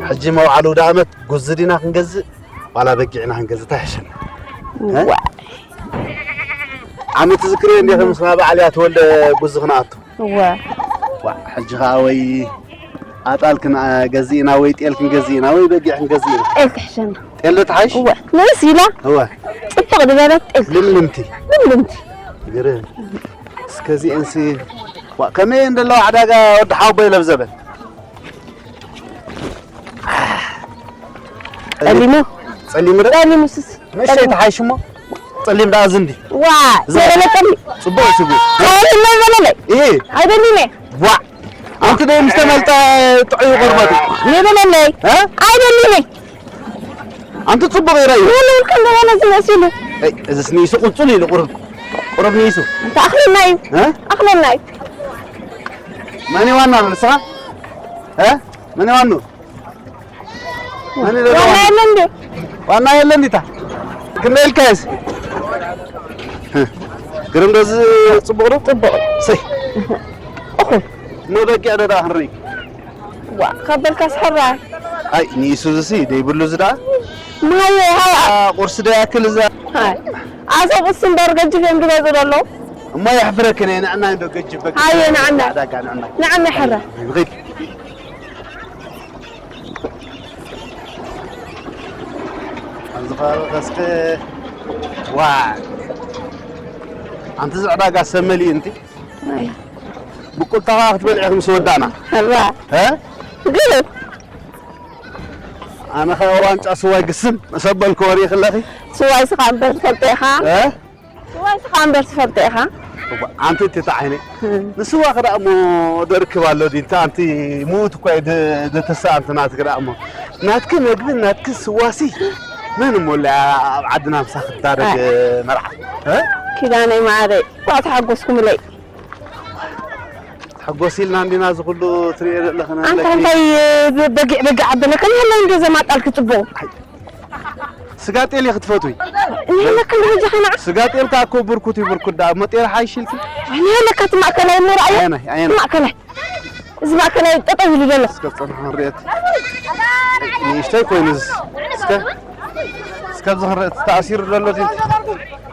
ሕጂ መውዓሊ ኣውደ ዓመት ጉዚ ዲና ክንገዝእ ዋላ በጊዕ ኢና ክንገዝእ እንታይ ይሕሸና? እ? ዋ ዓመት ትዝክርዮ እንዲኺ ምስላ በዓል እያ ተወልደ ጉዚ ክንኣቱ። እወ። ዋ ሕጂ ኸዓ ወይ ኣጣል ክንገዝእ ኢና ወይ ጤል ክንገዝእ ኢና ወይ በጊዕ ክንገዝእ ኢና። ጤል ትሕሸና። ጤል ዶ ትሓይሽ? እወ ንእስ ኢላ እወ ጽብቕ ዝበለት ጤል። ልምልምቲ። ልምልምቲ። ግርም። እስከዚአንሲ ዋ ከመይ እንደለዋ ዕዳጋ ወዲ ሓወቦይ ለብዘበን። ጸሊሙ። ጸሊሙ ዶ? ጸሊሙ ስስ። ንእሽተይ ተሓይሽ እሞ ጸሊም ደኣ ዝንዲ። ዋ፣ እዛ ዘበለ ጸሊም። ጽቡቕ እዩ ስጉ። ጸሊም ነው ዘለለይ። ይሄ? ኣይደሊም እየ። ዋ፣ ኣንቲ ደይ ምስ ተመልጠ ጥዑይ ቆርበት። ይበለለይ። እ? ኣይደሊም እየ። ኣንቲ ጽቡቕ ይረኣዩ። ይበለል ከም ደበለ ዝመሲሉ። ኣይ፣ እዚስ ንኢሱ ቁጽል ኢሉ ቁሩብ። ቁሩብ ንኢሱ። እንተ ኣኽለና እዩ። እ? ኣኽለና እዩ። መን እዩ ዋና ንስኻ? እ? መን እዩ ዋኑ? መን እዩ ዋና ዋና? የለን እንዴ? ዋና የለን እንዲታ? ክንደይ ኢልካየስ? እ፣ ግርም ዶ እዚ ጽቡቕ ዶ? ጽቡቕ። ሰይ። እኹል። እሞ በጊዕ ዶ ደኣ ክንርኢ? ዋ፣ ካብ በልካስ ሕራይ። ኣይ፣ ንኢሱ ዝሲ ደይብሉ እዚ ደኣ? ማየ፣ ሃያ። ኣ፣ ቁርሲ ዶ ያክል እዛ? ሃይ። ኣሰብ እሱ እምበር ገጅፍ እዮም ዝገዝኡ ዘለዉ። እሞ የሕፍረክን እየ፣ ንዕና እንዶ ገጅፍ በጊዕ። ሃየ፣ ንዕና። ዕዳጋ ንዕና። ንዕና ሕራይ። ንኺድ። ኣብዚ ከባቢ ከስከ ዋ ኣንቲ እዚ ዕዳጋ ሰብ መሊኡ እንቲ ኣይ። ብቁልታ ከዓ ክትበልዒ ምስ ወዳእና እዋ። እ? ግርም። ኣነ ከዓ ዋንጫ ስዋይ ግስም መሰበልኩ ወሪእ ክለኺ ስዋይ ስኻ እምበር ትፈልጦ ኢኻ። እ? ስዋ ስኻ እምበር ትፈልጦ ኢኻ። ኣንቲ እቲ ዓይነይ ንስዋ ክዳ እሞ ደርክብ ኣሎ ዲንታ ኣንቲ ምዉት እኳ እዩ ደ- ደተሳ ኣንቲ ናትክ ዳ እሞ ናትክ መግቢ ናትክ ስዋሲ መን እሞ ለ ኣብ ዓድና ምሳ ክዳረግ መርዓ እ? ኪዳነይ ማዓረይ ኳ ተሓጎስኩምለይ። ሓጎስ ኢልና እንዲና እዚ ኩሉ ትሪኦ ዘለኽና ኣንታ ኣለኪ እንታይ በጊዕ በጊዕ ኣበለካ ንህላ እንዶ ዘማጣልክ ጽቡቕ ስጋ ጤል ክትፈትዊ ንህለካ እንዶ ሕጂ ኸና ስጋ ጤል ከዓ እኮ ብርኩት እዩ ብርኩት ደኣ እሞ ጤል ሓይሽ ኢልኪ ንህለካ እቲ ማእከላይ እሞ ረኣዮ ኣየናይ ኣየናይ ማእከላይ እዚ ማእከላይ ጠጠው ኢሉ ዘሎ እስከ ጸንሓ ንርእየት ንእሽተይ ኮይኑ እዚ እስከ እስከ ኣብዚ ክንርእየት ተኣሲሩ ዘሎ እዚ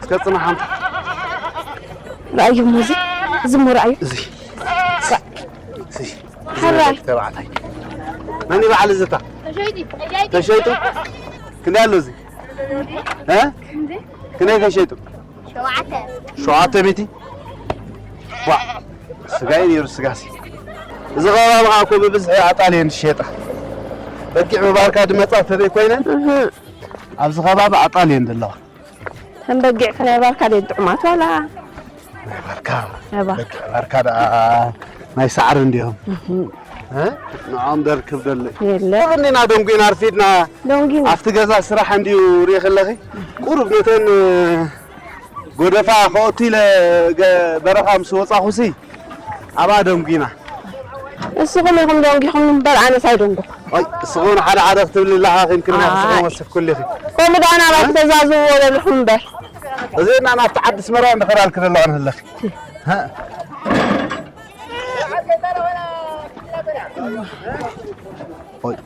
እስከ ጽንሓ ኣንታ ረኣዮ እሞ እዚ እዚ እሞ ረኣዮ እዚ እዚ ሕራይ ተባዕታይ መን እዩ በዓል እዝታ ተሸይጡ ክንደይ ኣሎ እዚ እ ክንደይ ተሸይጡ ሸውዓተ ሚእቲ ዋ ስጋ እዩ ነይሩ ስጋሲ እዚ ከባቢ ከዓ እኮ ብብዝሒ ኣጣል እየን ዝሸጣ በጊዕ ብባርካ ድመፃ ተዘይ ኮይነን ኣብዚ ከባቢ ኣጣል እየን ዘለዋ ከም በጊዕ ከ ናይ ባርካ ድየን ጥዑማት ዋላ ናይ ባርካ ናይ ባርካ በጊዕ ባርካ ደኣ ናይ ሳዕሪ እንዲዮም ንዖም ደርክብ ደሎ የለ እንዲና ደንጉና ኣርፊድና ደንጉ ኣብቲ ገዛ ስራሕ እንዲዩ ሪኢ ከለኺ ቁሩብ ነተን ጎደፋ ከኦቱ ኢለ በረኻ ምስ ወፃኹሲ ኣብኣ ደንጉና እስኹም ኢኹም ደንጊኹም እምበር ኣነስ ኣይደንጉ ኣይ እስኹም ሓደ ሓደ ክትብል ኣለኻ ኺንክን ኣይ። ስኹም ወስፍ ኩሉ ኢኺ ከምኡ ደኣ ናባይ ተዛዝብዎ ዘለኹም እምበር እዚና ናብቲ ዓዲ ኣስመራ እንድኸዳልክ ዘለዋ ንህለኺ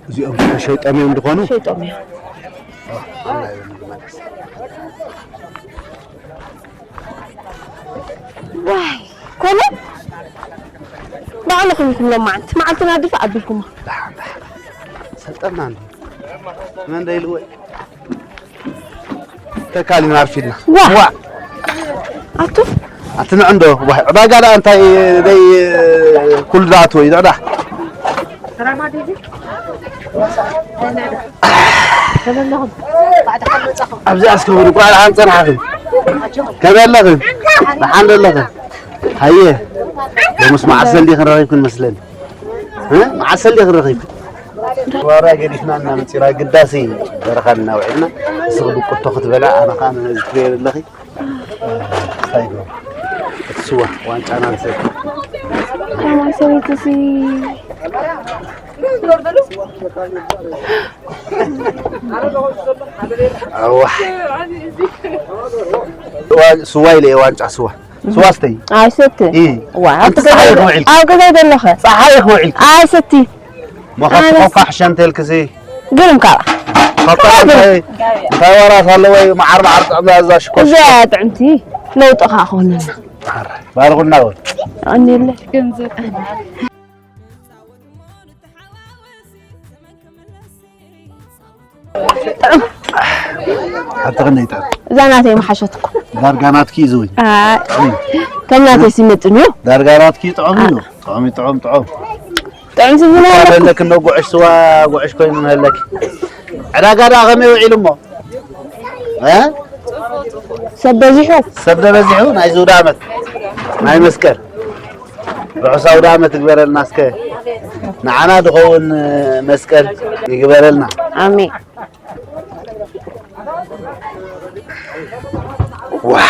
እዚኦም ተሸይጦም እዮም ዝኾኑ ሸይጦም እዮም ዋይ ኮነ ባዕልኹም ኢኹም ሎማዓንቲ መዓልትና ድፋ ኣቢልኩማ ሰልጠና እንዲ መን ደይልወይ ተካሊና ኣርፊድና ዋ ኣቱ ኣቲ ንዕንዶ ዋይ ዕዳጋ ደኣ እንታይ ደይ ኩሉ ደኣ ትወይ ደዕዳ ኣብዚኣ እስከ በሉ ቋዕ ደሓን ጸንሓኺ ከመይ ኣለኺ ደሓን ዶ ኣለኺ ሃየ ሎምስ መዓስ ዘልዲ ክንረኺብክን መስለኒ መዓስ ሰልዲ ክንረኺብ ዋራ ገዲፍና እናመፂና ግዳሲ በረኻ እናውዒልና እስኺ ብቁቶ ክትበላ ኣነ ከዓ ነዚ ትሪኦ ዘለኺ እንታይ ይብሎ እቲ ስዋ ዋንጫና ንሰቲ ከማይ ሰበይቲ ሲ ኣዋ ስዋ ኢለ ዋንጫ ስዋ ስዋ ስተይ ኣይሰቲ ዋ ኣብ ገዛ ይኽውዒል ኣብ ገዛ ዘለኸ ፀሓይ ይኽውዒል ኣይሰቲ ሞኸፍቲ ኮካ ሕሸንተልክሲ ግርም ካራ። ፋጣ እንታይ እንታይ ወራስ ኣለዎ? መዓር መዓር ጥዕም እዛ ሽኮር። እዛ ጥዕምቲ ለውጢ ኸዓ ክኾነና። ባርኹና ወይ። ኣኔለ። ኣቲ ከመይ ጥዕም? እዛ ናተይ መሓሸትኩ። ዳርጋ ናትኪ እዩ ዝውኝ። ኣይ፣ ከም ናተይ ሲመጥን እዩ። ዳርጋ ናትኪ ጥዑም እዩ። ጥዑም እዩ፣ ጥዑም ጥዑም። ጥዑም ስብና ኣለክ እንዶ ጉዕሽ ስዋ ጉዕሽ ኮይኑ ንህለክ። ዕዳጋ ዳ ከመይ ውዒሉ እሞ? እ? ሰብ በዚሑ። ሰብ ዶ በዚሑ? ናይ ዝውዳ ዓመት ናይ መስቀል ርሑስ ኣውደ ዓመት ይግበረልና። እስከ ንዓና ድኸውን መስቀል ይግበረልና። ኣሜን። ዋይ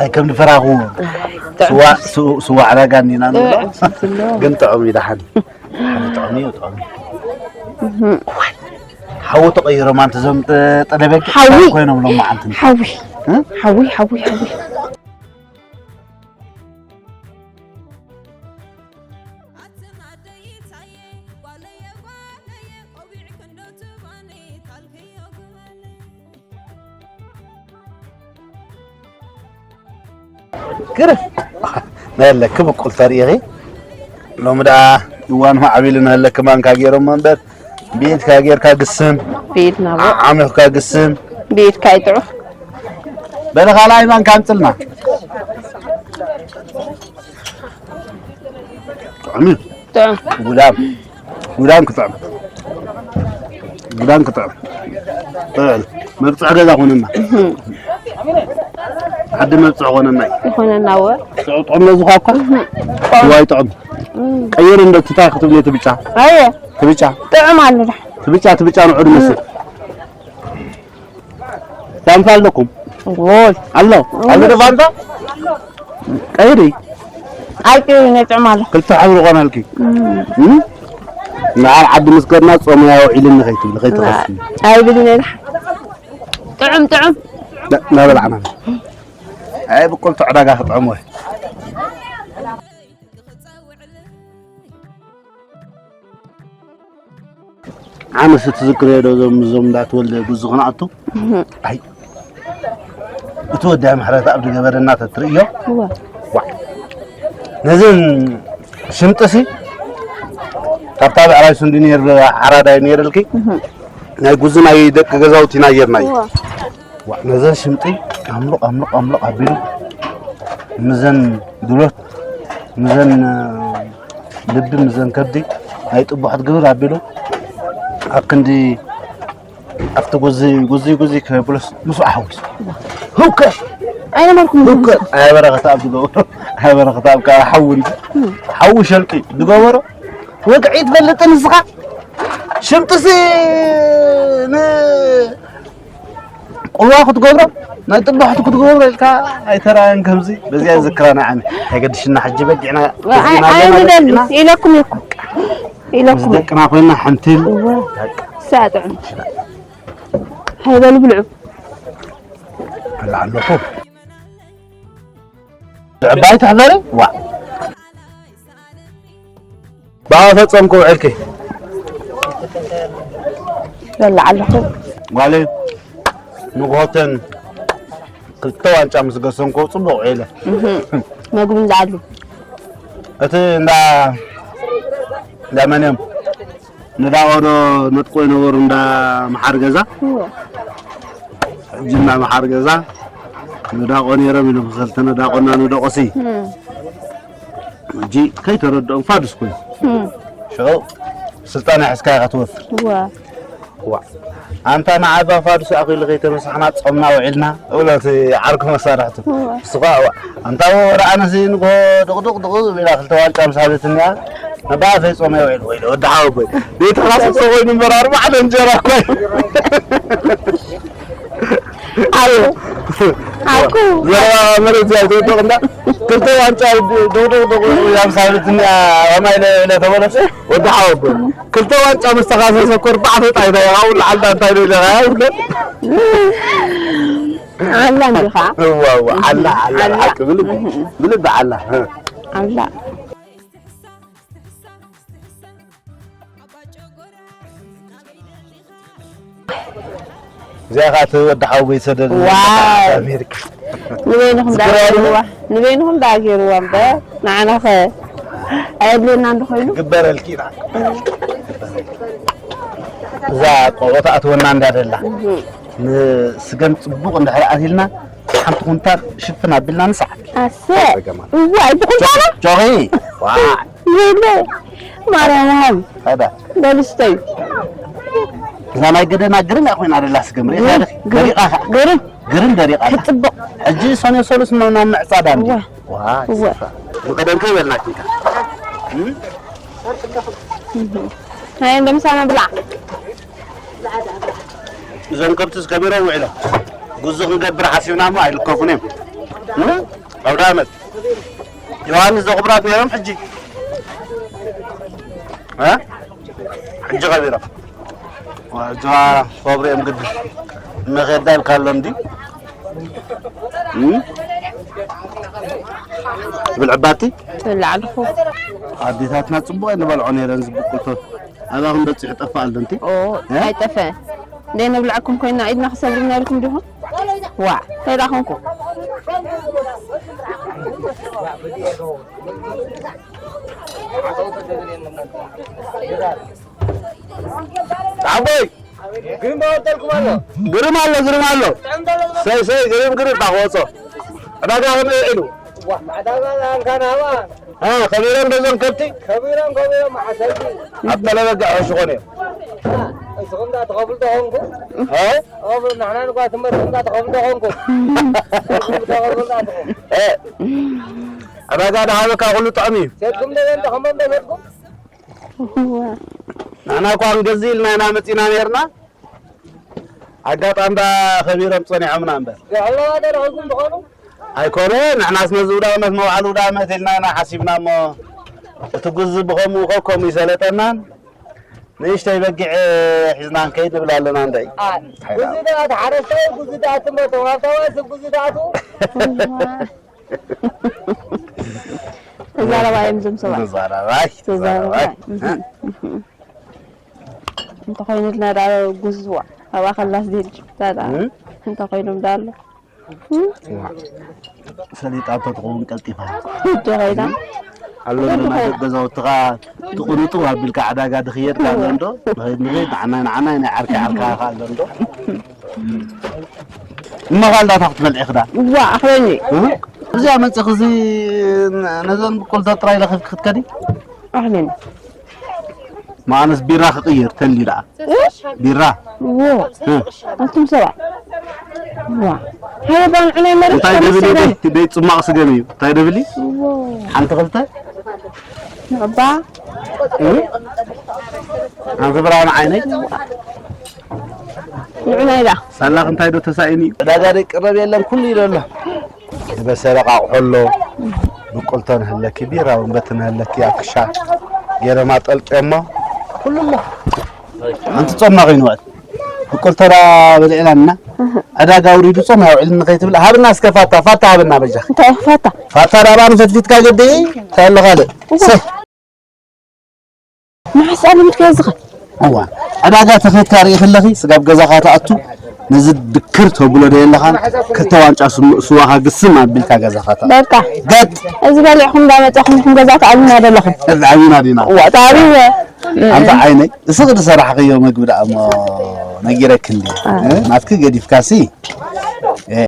ኣይ ከም ድፈራኹ ስዋ ስዋ ዕዳጋ እንዲና ንብሎ። ግን ጥዑም እዩ ደሓን። ደሓን ጥዑም እዩ፣ ጥዑም እዩ። ዋይ ሓዊ ተቐይሮም ኣንቲ ዞም ጠለበቂ ሓዊ። ኮይኖም ሎም መዓልቲ። ሓዊ። እ? ሓዊ፣ ሓዊ፣ ሓዊ። ግርም። ነለ ክብቁል ተርእኺ። ሎሚ ደኣ እዋን ማዕቢል ንህለክ ማንካ ገይሮም መንበር ብኢድካ ጌርካ ግስም። ብኢድና ቦ። ዓሚኽካ ግስም። ብኢድካ ይጥዑ። በለ ካልኣይ ማንካ ኣምፅልና። ጥዑም እዩ። ጥዑም። ጉዳም ጉዳም ክጥዕም ጉዳም ክጥዕም። ጥዑም። መብፅዕ ገዛ ኮነና። ዓዲ መብፅዕ ኮነና እዩ። ይኾነና ወ። ጥዑም ጥዑም ነዚ ኳኳ ዋይ ጥዑም። ቀይር እንዶ ትታይ ክትብሊ ትብጫ ኣየ ትብጫ ጥዑም ኣሎ ዳ። ትብጫ ትብጫ ንዑድ መስል ፋንታ ኣለኩም ጎል ኣሎ ኣብዚ ዶ ፋንታ ቀይሪ ኣይቅሪ ነጥዕም ኣሎ። ክልተ ሕብሪ ኮናልኪ ንዓል ዓዲ ምስ ከድና ጾመ ያውዒልኒ ከይትብሊ ከይትኸሲ ኣይብልን እየ ዳ። ጥዑም ጥዑም እናበላዕና ኣይ ብቁልቱ ዕዳጋ ክጥዕም ወይ ዓመስ ትዝክርዮ ዶ ዞም ዞም እንዳተወልደ ጉዙ ክነኣቱ ኣይ እቲ ወዲ ምሕረት ኣብ ዝገበረና ተትርእዮ እወ ዋዕ ነዘን ሽምጥሲ ካብታ ብዕራይ ስንዲ ነይር ዓራዳይ ነይርልኪ ናይ ጉዙ ናይ ደቂ ገዛውቲ ናይ የርናይ እወ ዋዕ ነዘን ሽምጢ ኣምልቕ ኣምልቕ ኣምልቕ ኣቢሉ ምዘን ድሎት ምዘን ልቢ ምዘን ከብዲ ናይ ጥቡሓት ግብር ኣቢሉ ኣብ ክንዲ ኣብቲ ጉዚ ጉዚ ጉዚ ከብሎስ ምስኡ ሓዊሱ ህውከ ኣይነበርኩም ህውከ ኣበረኸት ኣብ ዝገብሮ ኣበረኸት ኣብ ካብ ሓዊ ሓዊ ሸልቂ ዝገበሮ ወግዒ ትፈልጥ ንስኻ ሽምጥሲ ን ቁልዋ ክትገብሮ ናይ ጥባሕቲ ክትገብሮ ኢልካ ኣይተራእየን ከምዚ በዚኣ ዝክራና ዓሚ ኣይገድሽና ሕጂ በጊዕና ኣይብለኒ ኢለኩም እኮ ኢለኩም ደቅና ኮይና ሓንቲል ሳጥዕም ሃይበሉ ብልዑ ኣለኹ ዕባይ ተሕበረ ዋ ብኣ ፈጸምኩ ውዕልኪ በላ ኣለኹ ጓለይ ንግሆተን ክልተ ዋንጫ ምስ ገሰንኩ ጽቡቕ ውዒለ መግብን ዝዓሉ እቲ እንዳ እንዳ መን እዮም ንዳቆ ዶ ነጥቆ ይነበሩ እንዳ መሓር ገዛ ሕጂ እንዳ መሓር ገዛ ንዳቆ ነይሮም ኢሎም ክልተ ነዳቆና ንደቆሲ ሕጂ ከይተረድኦም ፋዱስ ኮይኑ ሽዑ ስልጣን ሒዝካ ኢኻ ትወፍር ዋ ዋ ኣንታ ንዓባ ፋዱስ ኣኺሉ ከይተመሳሕና ጾምና ውዒልና እብሎ እቲ ዓርኩ መሳርሕቱ ንሱ ኸዓ ዋ ኣንታ ወረ ኣነሲ ንጎ ድቕድቕ ድቕ ኢላ ክልተ ዋንጫ ምስ ሃበትኒ እያ ነባኣ ፈይጾመ ውዒል ወይለ ወዲ ሓወቦይ ቤትኻ ስሶ ኮይኑ እምበር ኣርባዕተ እንጀራ እኳ እዩ ኣሉ ኣኩ ዘረባ መሬት እዚኣ ትወድቕ እንዳ ክልተ ዋንጫ ድቕድቕ ድቕ ኢላ ምስ ሃበትኒ እያ ከማይ ኢለ ኢለ ተመለሰ ወዲ ሓወቦይ ክልተ ዋንጫ ምስ ተኻሰሰ እኮ ኣርባዕተ ጣይታ ኢኻ ውላ ዓልታ እንታይ ዶ ኢለኻ ይብለ ኣላ እንዲኻ እዋ እዋ ዓላ ዓላ ዓላ። ሓቂ ብልቢ ብልቢ ዓላ እ። ኣላ እዚኣ ከዓ እቲ ወዲ ሓወይ ሰደድ ዋው። ኣሜሪካ። ንበይንኹም ደኣ ዝገበሩ ገይርዋ፣ ንበይንኹም ደኣ ገይርዋ እምበር፣ ንዓና ኸ ኣየድልየናን ዶ ኮይኑ? ግበረልኪ ኢና። እዛ ቆልዑ ትኣትወና እንዳ ደላ፣ እህ። ንስገም ጽቡቕ እንድሕር ኣትልና፣ ሓንቲ ኩንታል ሽፍን ኣቢልና ንስዓት። ኣሰ፣ ጸገማ። እዋይ፣ ብኹንታላ? ጆ-፣ ጆኺ፣ ዋ። ይለ፣ ማርያም ሃብ። ሃዳ። በልስተይ። እዛ ናይ ገደና ግርን እያ ኮይና ደላ ስገም ርኢኻ ግርን፣ ዲኻ? ግርን። ደሪቓ ኸዓ። ግርን። ግርን ደሪቓ ኣላ። ክትጽብቕ። ሕጂ ሰኔ ሰሉስ ም-፣ ናብ ምዕጻዳ እንዲ። እወ። ዋ፣ እወ። ይስፋ። ብቐደም ከይበልናኪ እንካ። እም? ናይ እንደ ምሳና ብላዕ። እዞም ከብትስ ከቢሮም ውዒሎም። ጉዞ ክንገብር ሓሲብና እሞ ኣይልከፉን እዮም። እም? ኣውደ ዓመት። ዮሃንስ ዘኽብራት ነይሮም ሕጂ። እ? ሕጂ ከቢሮም። ዋልጅባ ክኸብሩ እዮም ግዲ። መኼዳ ኢልካ ኣሎ እንዲ? እም? ትብል ዕባቲ? ትብል ዓድኹ። ኣዴታትና ጽቡቕ እየን ዝበልዖ ነይረን ዝብቁልቶ። ኣባኹም በጺሑ ጠፋ ኣሎ እንቲ? ኦ፣ እ? ኣይጠፍአን። ደይ ነብልዐኩም ኮይና ኢድና ክሰብርና ኢልኩም ዲኹም? ዋዕ፣ እንታይ ደኣ ኾንኩ? ዓቦይ! ግርም በወጠልኩም ኣሎ። ግርም ኣሎ፣ ግርም ኣሎ። ጥዕም ዘሎ ዝመስል። ሰይ፣ ሰይ፣ ግርም፣ ግርም፣ ጣቕ ወጾ። ዕዳጋ ከመይ ውዒሉ? ዋ፣ ዕዳጋ ኣንካን ሃባ። አ፣ ከቢሮም ዶ እዞም ከብቲ? ከቢሮም፣ ከቢሮም፣ መዓሰልቲ። ኣብ ጠለበ ጋዕ ሽኾን እዮም። እስኹም ደኣ ትኸፍሉ ዶ ኾንኩም? እ? ኦብ፣ ንሕና ንኳ ትምህርኩም ደኣ ትኸፍሉ ዶ ኾንኩም? ትኸፍሉ ዶ ኾንኩም? እ። ዕዳጋ ደሃበካ ኩሉ ጥዑም እዩ። ሰድኩም ዶ ዘንተ ኸሞም ዶ ሰድኩም? ንሕና እኳ ክንገዝእ ኢልና ኢና መጺና ነርና። ኣጋጣሚ ደኣ ከቢሮም ጸኒሖምና እምበር። ዘሕለዋ ዶ ረኺብኩም ትኾኑ? ኣይኮነ፣ ንሕናስ ነዚ ውዳመት መውዓል ውዳመት ኢልና ኢና ሓሲብና እሞ፣ እቲ ጉዚ ብኸምኡ ኮ-፣ ከምኡ ይሰለጠናን፣ ንእሽተይ በጊዕ ሒዝና ንከይድ ንብል ኣለና እንድዒ። ኣ፣ ጉዚ ደኣ እቲ ሓረስታይ፣ ጉዚ ደኣ እቲ መቶም ሃብታማይ፣ ሰብ ጉዚ ደኣ ኣትዉ። ተዛረባ እዮም እዞም ሰባት። ተዛረባይ፣ ተዛረባይ። ተዛረባይ። እህ፣ እህ። እንተኾይኑልና ደኣ ጉዝዋ፣ ኣብኣ ከላስ ዜድ፣ ዳዳ። እህ? እንተኾይኖም ደኣ ኣሎ። እህ? ዋ። ሰሊጣ እንተትኸውን ቀልጢፋ። እንተኾይና። ኣሎ ኩሉ ናይ ገዛውትኻ ትቕንጡ ኣቢልካ ዕዳጋ ድኽየድ ኣሎ እንዶ? ንኸይድ፣ ንኸይድ፣ ንዓናይ፣ ንዓናይ፣ ናይ ዓርከይ ዓርካ ኣሎ እንዶ? እሞ ካልዳታ ክትበልዒ ክዳ? ዋ፣ ኣኽለኒ። እህ? እዚኣ መጽእኺ እዚ ነ-፣ ነዘን ብቆልታት ጥራይ ለኺፍኪ ክትከዲ? ኣኽለኒ። ማነስ ቢራ ክቕይር ተልዩ ደኣ። እ? ቢራ። ዎ። እ። ኣቱም ሰባት። ዋ። ሃየ ባንዕናይ መሪሕ እንታይ ደብሊ ተመሰለ። ደይ፣ ደይ ጽማቕ ስገም እዩ። እንታይ ደብሊ? ዎ። ሓንቲ ክልተ? ንዕባ። እ? ሓንቲ ብርሃን ዓይነይ። ንዕናይ ዳ። ሳላኽ እንታይ ዶ ተሳኢኑ እዩ? ዕዳጋ ደይ ቅረብ የለን፣ ኩሉ ኢሉ ኣሎ። ዝበሰለ ቃቑሖ ኣሎ፣ ብቁልቶ ንህለኪ፣ ቢራ እውን በቲ ንህለኪ ኣብ ክሻ ገይሮም ኣጠልጥዮሞ፣ ኩሉ ኣሎ። ሓንቲ ጾምና ከይንውዕል። ብቁልቶ ዳ በሊዕና እና፣ ዕዳጋ ኣውሪዱ ጾም ኣውዒሉኒ ከይትብል፣ ሃብና እስከ ፋታ፣ ፋታ ሃብና በጃ። እንታይ ፋታ? ፋታ ዳባ ንፈትፊትካ ግዲ፣ እንታይ ኣሎ ካልእ? እዛ ሰይ። መዓስ ኣነ ምድከ ዝኸ? እዋ፣ ዕዳጋ ተኸድካ ርኢኺ ኣለኺ፣ ስጋብ ገዛኻ ትኣቱ፣ ነዚ ድክር ተብሎ ዶ የለኻን፣ ክልተ ዋንጫ ስም-፣ ስዋኻ ግስም ኣቢልካ ገዛኻ ትኣቱ። በቃ። ገጥ። እዚ በሊዕኹም እንዳመጻኹም ኢኹም ገዛ ትኣብዩና ዘለኹም። ትኣብዩና ዲና? እዋ፣ ትኣብዩ። ኣንታ ዓይነይ፣ እስኺ ዝሰራሕኽዮ መግቢ ደኣ እሞ ነጊረኪ እንድየ። እ? እ? ናትኪ ገዲፍካሲ። እ።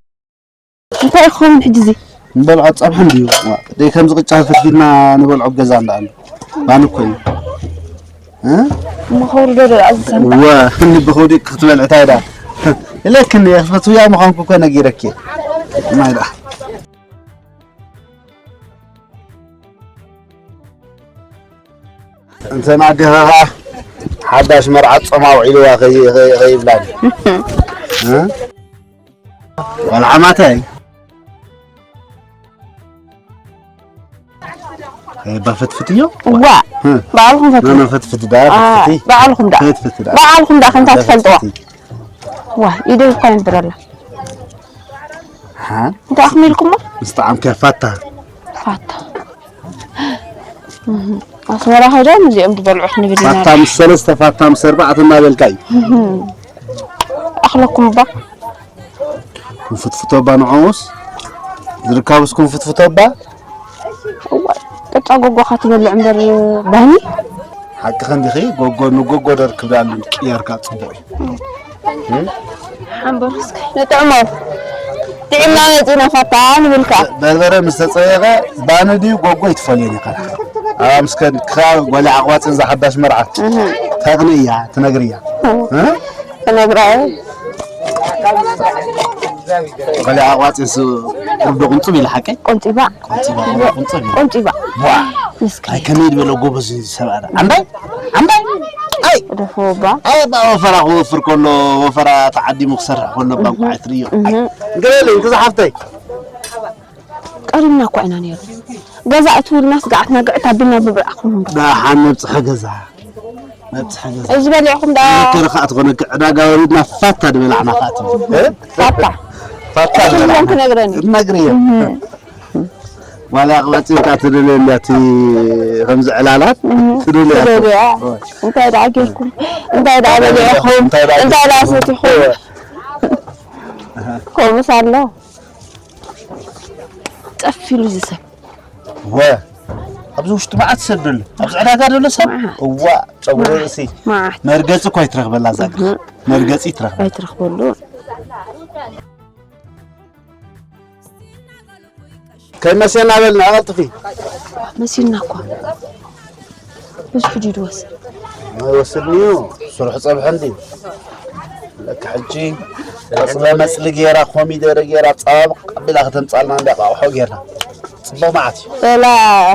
እንታይ ይኸውን ሕጂ እዚ? ንበልዖ ጸብሒ እንድዩ። ዋ፣ ደይ ከምዚ ቅጫ ፈትፊትና ንበልዖ ገዛ እንዳ ኣሎ። ባኒ እኮ እዩ። እ? እሞ ከውርዶ ዶ ኣብዚ ሰንጣ? ወ፣ ክንዲ ብኸውዲ ክትበልዒ እንታይ ዳ? ኢለክኒ እየ፣ ክትፈትውያ ምዃንኩ እኮ ነጊረኪ እየ። ማይ ደኣ። እንተ ኣዴኻ ኸዓ ሓዳሽ መርዓት ጾማ ውዒልዋ ከይ-፣ ከይ-፣ ከይብላኒ። እ? ቆልዓ ማታይ? እባ ፈትፍትዮ? እዋ፣ እ። ባዕልኹም ፈትፍት። ኖ፣ ኖ፣ ፈትፍት ዳ፣ ኣ፣ ፈትፍቲ። ባዕልኹም ዳ። ፈትፍት ዳ። ባዕልኹም ዳ፣ ከምታ ዳ ትፈልጥዋ። ፈትፍቲ። ዋ፣ ኢደይ እኳ ይንብረላ። ሃ? እንታይ ኣኽሚልኩሞ? ምስ ጣዕምከ ፋታ። ፋታ። እህ፣ ኣስመራ ኸይዶም እዚኦም ዝበልዑ ክንብል ኢና። ፋታ ምስ ሰለስተ፣ ፋታ ምስ ኣርባዕተ እናበልካ እዩ። እህ። ክለኩም እባ። ክንፍትፍቶ እባ ንዕኡስ ዝርካቡስ ክንፍትፍቶ እባ። እዋ፣ ቅጫ ጎጎኻ ትበልዕ እምበር ባኒ። ሓቂ ክንዲኺ ጎጎ ንጎጎ ደርክብ ዳሉ ቅየርካ ጽቡቕ እዩ። ሓንበሩ እስከ ንጥዕሞ። ጥዕምና መጺና ፋታ ንብልካ። በርበረ ምስ ተጸየቐ ባኒ ድዩ ጎጎ ይትፈልየን ይኸላ። ኣብ ምስ ከድካ ጓሊ ዓቕባጽን ዝሓዳሽ መርዓ ተቕንእያ ትነግርያ። እ? ክነግራ እየ። ጓሊ ዓቕባጽን ርዶ ቁንጽብ ኢለ ሓቀይ? ቆንጺባ። ቆንጺባ፣ ቆንጽብ ኢለ። ቆንጺባ። ዋ! ምስኪን። ኣይ ከመይ ዝበለ ጎበዝ እዩ ዝሰብኣና። ኣምባይ? ኣምባይ? ኣይ! ደፎ እባ። ኣይ፣ ባ ወፈራ ክወፍር ከሎ፣ ወፈራ ተዓዲሙ ክሰርሕ ከሎ፣ እባ እንኳዕ ትርእዮ። ኣይ፣ ገለለይ፣ እንተ ዝሓፍተይ። ቀሪብና እኮ ኢና ነይሩ። ገዛ እትውልና ስጋዕትና ግዕት ኣቢልና ብብርዕኹም። ደሓን ነብጽሐ ገዛ። ነብጽሐ ገዛ። እዚ በሊዕኹም ዳ ከረኻ ትኾነ ዕዳጋ ወሪድና ፋታ ድበላዕና ኻት። እ? ፋታ። ፋታ ኩሎም ድበላዕና። ክነግረኒ። ትነግርዮ። ዋላ ኣቕባጺርካ ትደልዮ እንዳ እቲ ከምዚ ዕላላት ትደልዮ። ትደልያ። እንታይ ደኣ ጌርኩም? እንታይ ደኣ በሊዕኹም? እንታይ ደኣ ሰቲኹም? ከምኡስ ኣሎ። ጠፍ ኢሉ እዚ ሰብ። ወ ኣብዚ ውሽጢ መዓት ሰብ ደሎ። ኣብዚ ዕዳጋ ደሎ ሰብ። መዓት። እዋ ጸጉሪ ርእሲ። መዓት። መርገጺ እኳ ይትረኽበላ እዛ ገዛ። መርገጺ ይትረኽበላ። ኣይትረኽበሉ። ከይመሴና በልና ቀልጥፊ። መሲልና እኳ። ብዙሕ ሕጂ ድወስድ። ወስድኒዩ ስሩሕ ጸብሐ እንዲ ለካ ሕጂ መጽለ መጽሊ ጌራ ኮሚደረ ጌራ ጸባብ ቀቢላ ከተምጻልና እንዳ ቃውሖ ጌርና ጽቡቕ መዓት እዩ። ላ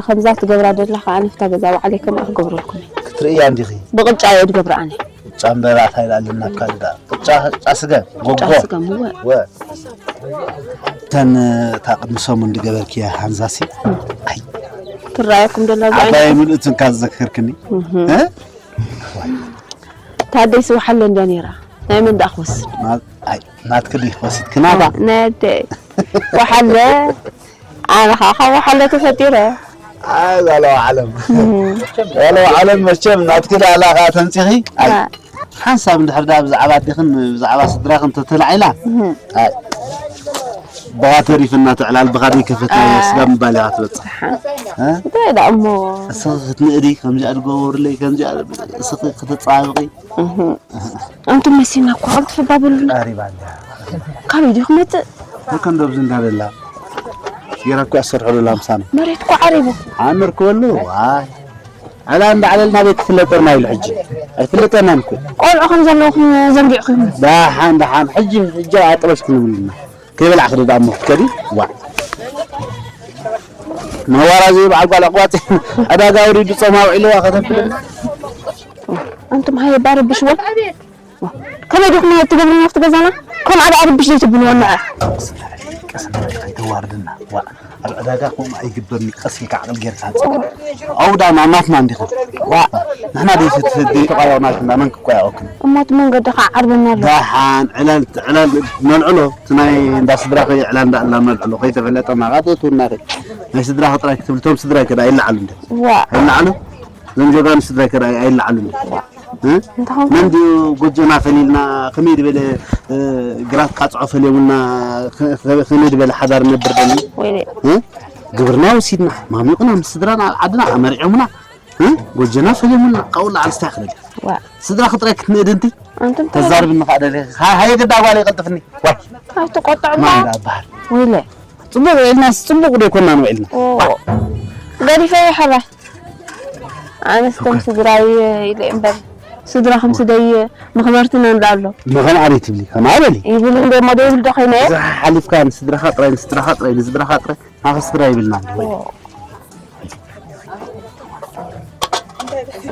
ከምዛ ትገብራ ደላ ከዓ ንፍታ ገዛ ባዕለይ ከምኣ ክገብረልኩም እየ። ክትርእያ እንዲኺ ብቅጫ እየ ድገብራ ኣነ። ቅጫ እምበራ እንታይ ኢላ ኣለና ካብ ካልእ ደኣ ቅጫ ቅጫ ስገም ጎጎ ጫ ስገም እወ። ወ እተን እታ ቅድሚ ሰሙን ዝገበርክያ ሃንዛሲ ኣይ ትረኣየኩም ደላ ዓባይ ምልእትን ካብ ዝዘክርክኒ እ? ታደይ ስውሓለ እንድያ ነይራ። ናይ መን ደኣ ክወስድ? ና- ኣይ ናትክ ድዩ ክወስድ ክናባ ናይ ኣደይ ወሓለ ኣነ ከዓ ካብ ወሓለ ተፈጢረ። ኣይ ዛለዋ ዓለም ዛለዋ ዓለም መቸም ናትክ ደኣ ላኻ ተምፂኺ ኣይ ሓንሳብ እንድሕር ደኣ ብዛዕባ ኣዴኽን ብዛዕባ ስድራኽን ተተላዒላ ኣይ ብኻ ተሪፍና ትዕላል ብኻ ደይከፈትና ስጋ ምባል ኢኻ ትበፅሕ እ? እንታይ ደኣ እሞ እስኺ ክትንእዲ ከምዚኣ ድገበሩለይ ከምዚኣ እስኺ ከተፀባብቂ ኣንቱም መሲና እኮ ኣብ ትፈባበሉና ቀሪባ እንዲያ ካበይ ድዩ ክመፅእ ወከንዶ ኣብዚ እንዳበላ ጌራ እኮ ኣሰርሐሉ ላምሳና መሬት እኮ ዓሪቡ ኣመር ክበሉ ዋይ ዕላ እንዳዕለልና ቤት ክፍለጠና ኢሉ ሕጂ ኣይፍለጠናን እኮ ቆልዑ ከም ዘለውኹም ዘንጊዕኹም ደሓን ደሓን ሕጂ ሕጂ ኣጥበሽ ክንብልና ከይበላዕ ክደዳ እሞ ክትከዲ ዋ መዋራ እዚ በዓል ጓል ኣቋፂ ዕዳጋ ወሪዱ ጾም ኣውዒልዋ ከተፍልና ኣንቱም ሃየ ባረብሽዎ ከመይ ዲኹም ትገብርና ኣብቲ ገዛና ከምኣ ደኣ ርብሽ ዘይትብልዎ ንዐ ቀስ እንዳበልካ ከይተዋርድና ዋ ኣብ ዕዳጋ ከምኡ ኣይግበርኒ ቀስ ኢልካ ዓቕል ጌርካ ኣውዳ ናናትና እንዲኹም ዋ ንሕና ደይተቋያቑናልኩም መን ክቋያቑኩም እሞ እቲ መንገዲ ከዓ ዓርበና ኣሎ ደሓን ዕላል ዕላል ነልዕሎ እቲ ናይ እንዳ ስድራ ከይ ዕላል እንዳ እና ነልዕሎ ከይተፈለጠና ካተቱና ናይ ስድራ ጥራይ ክትብል ቶም ስድራይ ከዳ ይለዓሉ እንደ ዋ ይለዓሉ እዞም ጀጋኑ ስድራይ ከዳ ኣይለዓሉ እንደ እ? እንተኾን መን ድዩ ጎጆና ፈሊልና ከመይ ዝበለ እ፣ ግራት ቃፅዖ ፈሊሙና ከ- ከመይ ዝበለ ሓዳር ነብር ደሊ ወይኔ እ? ግብርና ወሲድና ማሚቑና ምስ ስድራና ኣብ ዓድና ኣመሪዖምና እ? ጎጆና ፈሊሙና ካብኡ ላዓል ስታይ ክደል ዋ ስድራ ክጥራይ ክትንእድ እንቲ ኣንቱም ተዛርብኒ ከዓ ደሊ ሃየ ግዳ ጓል ይቀልጥፍኒ ዋይ ኣይትቆጥዑ ማን ዳ በሃል ወይለ ፅቡቅ ውዒልናስ ፅቡቅ ዶ ይኮና ንውዒልና ገዲፈ ይሕራ ኣነስ ከም ስድራይ ኢለ እምበር ስድራኹም ስደይ መኽበርትና እንዳ ኣሎ መኸም ኣበይ ትብሊ ከም ኣበሊ ይብል እንደ ሞ ደይብል ዶ ኮይነ እየ እዛ ሓሊፍካ ንስድራኻ ጥራይ ንስድራኻ ጥራይ ንስድራኻ ጥራይ ናኸ ስድራ ይብልና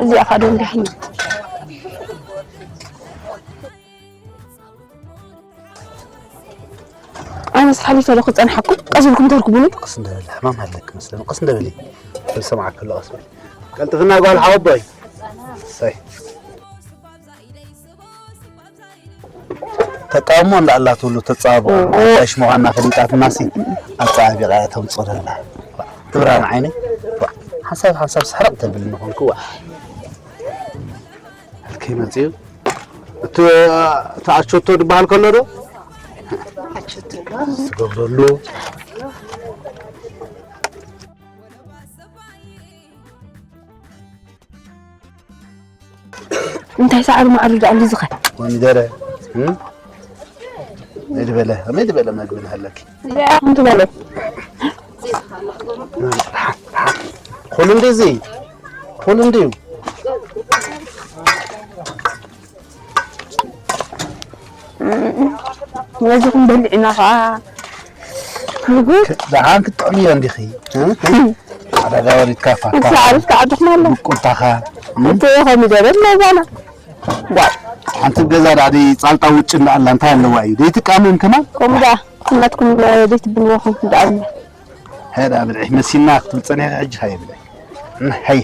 እዚኣ ኻዶ እንዲሕኒ ኣነስ ሓሊፈ ዶ ክፀንሓኩም ቀስ ኢልኩም ተርክቡኒ ቀስ እንደበለ ሕማም ኣለክ መስለኒ ቀስ እንደበለ ሰብ ሰማዓክ ኣሎ ቀስ በል ቀልጥፍና ጓል ሓወቦይ ሰይ ተቃውሞ እንዳኣላ ትብሉ ተጻብኦ ኣዳሽ ምዃና ፈሊጣትና ሲ ኣጻቢቓ ተምጾ ደላ ትብራን ዓይነይ ሓንሳብ ሓንሳብ ስሕርቕ ተብል ንኾንኩ ዋ ከይመጽኡ እቲ ኣሸቶ ዝበሃል ከሎ ዶ ትገብረሉ? እንታይ ሳዕሪ ማዕሪ ደኣ ዝኸ? ኮሚደረ፣ እም? መይ ዝበለ፣ መይ ዝበለ መግቢ ንሃለኪ? እንታይ ኢኹም ትበሉ? ኩሉ እንዲዚ፣ ኩሉ እንዲዩ። ነዚኹም በሊዕና ኸዓ ንጉስ። ደሓን ክትጥዕምዮ እንዲኺ፣ እ? ዕዳጋ ወሪድካ ፋታ። እሳ ዓሪፍካ ዓድኹም ኣሎ። ብቁልታኻ፣ እ? እቲ ኮሚደረ ለዛና። ጓል። ሓንቲ ገዛ ዳዕዲ ጻልጣ ውጭ እንዳኣላ እንታይ ኣለዋ እዩ? ደይትቃመም ከማን? ከምኡ ደኣ፣ ናትኩም ደይትብልዎ ኹም ደኣ። ሄዳ ብልዒ መሲና ክትብል ጸኒሕካ ሕጂ ሃየ ብልዒ። ሃየ።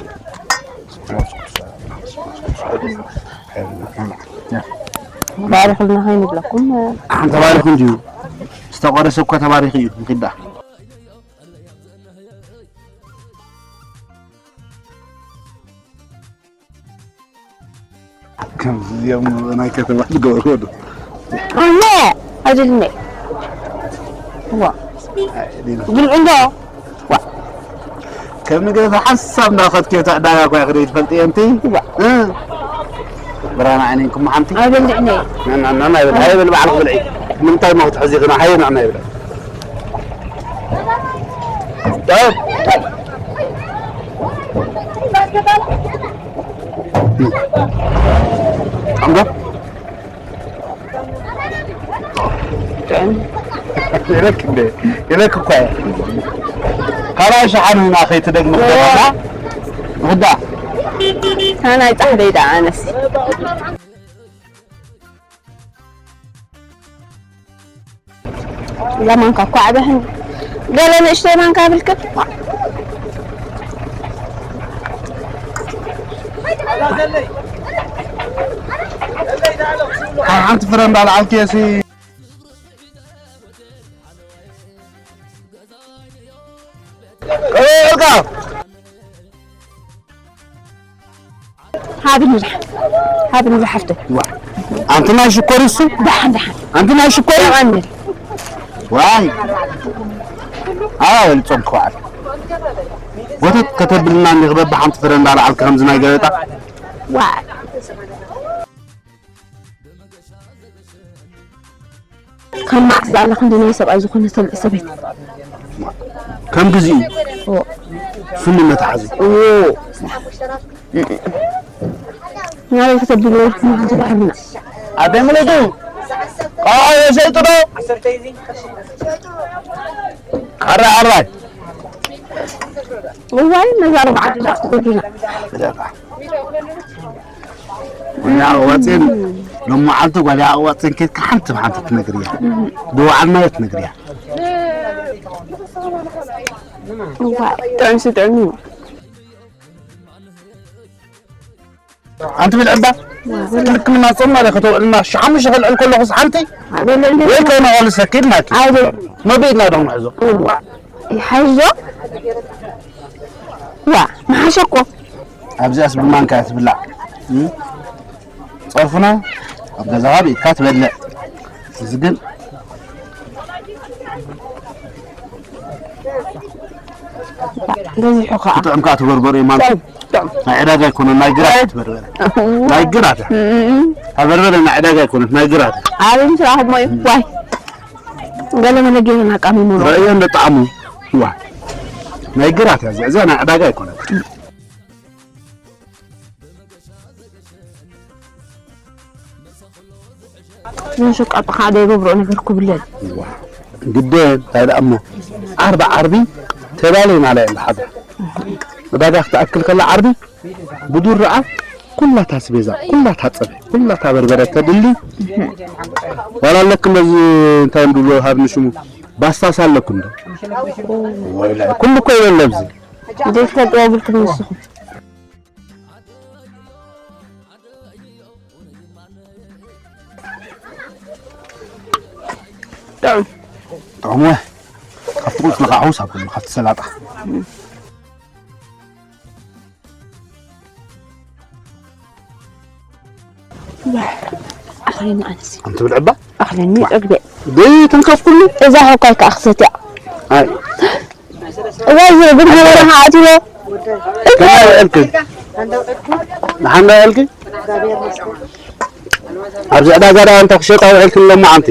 ባሪኽልና ሃይ ንብለኩም። ኣንተ ተባሪኹ እንዲዩ። ዝተቆረሰ እኮ ተባሪኹ እዩ። ንኺዳ። ከምዚ እዮም ናይ ከተማ ዝገብርዎ ዶ? ኣነ ኣይደልኒ። ዋ። ኣይ፣ ዲና። ብልዑ እንዶ። ዋ። ከም ንገዛ ሓንሳብ እንዳኸድክዮ እቲ ዕዳጋ እኳ ክደይ ትፈልጥዮ እንቲ? ዋ። እ። ብራና ዓይነይንኩም ሓንቲ? ኣይበልዕኒ። ና፣ ና፣ ና፣ ና፣ ኣይበል፣ ኣይበል፣ ባዕልኹ ብልዒ። ንምንታይ ሞ ክትሕዚ ኽና? ሃየ ንዕና ይብላ። ኣምዶ? ጥዑም። ኢለክ እንደ፣ ኢለክ እኮ እየ። ካልኣይ ሸሓን ኢና ከይትደግሚ ክደግማ። ውዳ። ኣና ይጻሕደይ ደኣ ኣነስ። እዛ ማንካ እኮ ዓበህን ገለ ንእሽተይ ማንካ ብልክት። ሓንቲ ፍረ እንዳልዓልክዮ ሲ ቀበልካ። ሃብኒ ዝሓ-፣ ሃብኒ ዝሓፍተይ። ዋ። ኣንቲ ናይ ሽኮር እሱ? ደሓን፣ ደሓን። ኣንቲ ናይ ሽኮር? ደሓን። ዋይ። ኣዎ፣ ልጾም ክዋዓል። ወተት ከተብልና እንዲኽ በብሓንቲ ፍረ እንዳልዓልካ ከምዚ ናይ ገበጣ። ዋይ። ካብ መዓስ ዝኣላ ክንዲ ናይ ሰብኣይ ዝኾነ ተልዒ ሰበይቲ? ከም ግዚኡ። ኦ። ስሙ መትሓዚ። ኦ። ናበይ ክተብልዎ ኢልኩም ሓንቲ ባሕርና። ኣደይ ምልእቱ። ቆልዓ የሸይጡ ዶ? ኣራይ፣ ኣራይ። እዋይ፣ ነዛ ኣርባዓ ድዳ ክትገብርና። ብደቃ። ጓል ኣዋፅን ሎማዓንቲ ጓል ኣዋፅን ኬድካ ሓንቲ ብሓንቲ ትነግርያ። ብወዓልና ትነግርያ። እዋ፣ ጥዑም ሲ ጥዑም እዩ። ኣንቲ ብልዕባ ልክምና ጾም ማለት ከተውዕልና ሸሓሙሽ ከልዕል ከለኹስ ሓንቲ ኣበለ እንደ ወይ ከነቐሉ ሰኪድ ናት። ኣበለ። መቤትና ዶ ንሕዞ። እዋ፣ ይሓይዞ። ዋ፣ መሓሸ እኮ። ኣብዚኣስ ብማንካ እያ ትብላዕ። እም? ጸርፍና ኣብ ገዛኻ ቤትካ ትበልዕ። እዚ ግን በዚሑ ከዓ። ክጥዕም ከዓ ትበርበሩ እዩ ማለት። ጥዑም፣ ጥዑም። ናይ ዕዳጋ ኣይኮነን፣ ናይ ግራት እዋ። ትበርበረ። ናይ ግራት እያ። እም፣ እም። እታ በርበረ ናይ ዕዳጋ ኣይኮነት፣ ናይ ግራት እያ። ኣበይ ምስ ረኣኹሞ እዩ? ዋይ። ገለ መለ ጌርና ቃሚሙ ነው። ረእዮ እንደ ጣዕሙ። ዋይ። ናይ ግራት እያ፣ እዚኣ፣ እዚኣ ናይ ዕዳጋ ኣይኮነት። ንሸቃጦ ሓደ ይገብሮ ነገር ክብለል። ዋ፣ ግደ እንታይ ደኣ እሞ፣ ዓርቢ ዓርቢ ተባለ ኢና ላይ ሓዳ። ዕዳጋ ክትኣክል ከላ ዓርቢ ብዱር ረኣ ኩላታ ኣስቤዛ፣ ኩላታ ጸብሒ፣ ኩላታ በርበረ ተድሊ። ዋላ ኣለኩም በዚ እንታይ እንድሎ ሃብኒ ሽሙ ባስታስ ኣለኩም ዶ? ወላ ኩሉ እኮ የለን ኣብዚ። ዘይትፈልጥዎ ብልኩም ንስኹም። ጥዑም። ጥዑም ወይ? ካብቲ ቁጽሊ ከዓ ሓውስ ኣብሉ፣ ካብቲ ሰላጣ። ኣኽለኒ ኣነሲ። ኣንቲ ብልዕባ ኣኽለኒ ጸግቤ። ደይ ተንከፍኩሉ። እዛ ሆካይ ከኣ ክሰትያ። ኣይ እዛ ይዘ ግን ነበረ ኸዓ ኣትይዎ። ከመይ ውዕልኪ? ደሓን ዶ ውዕልኪ? ኣብዚ ዕዳጋ ደኣ እንታይ ክሸጣ ውዕልክን ሎማዓንቲ?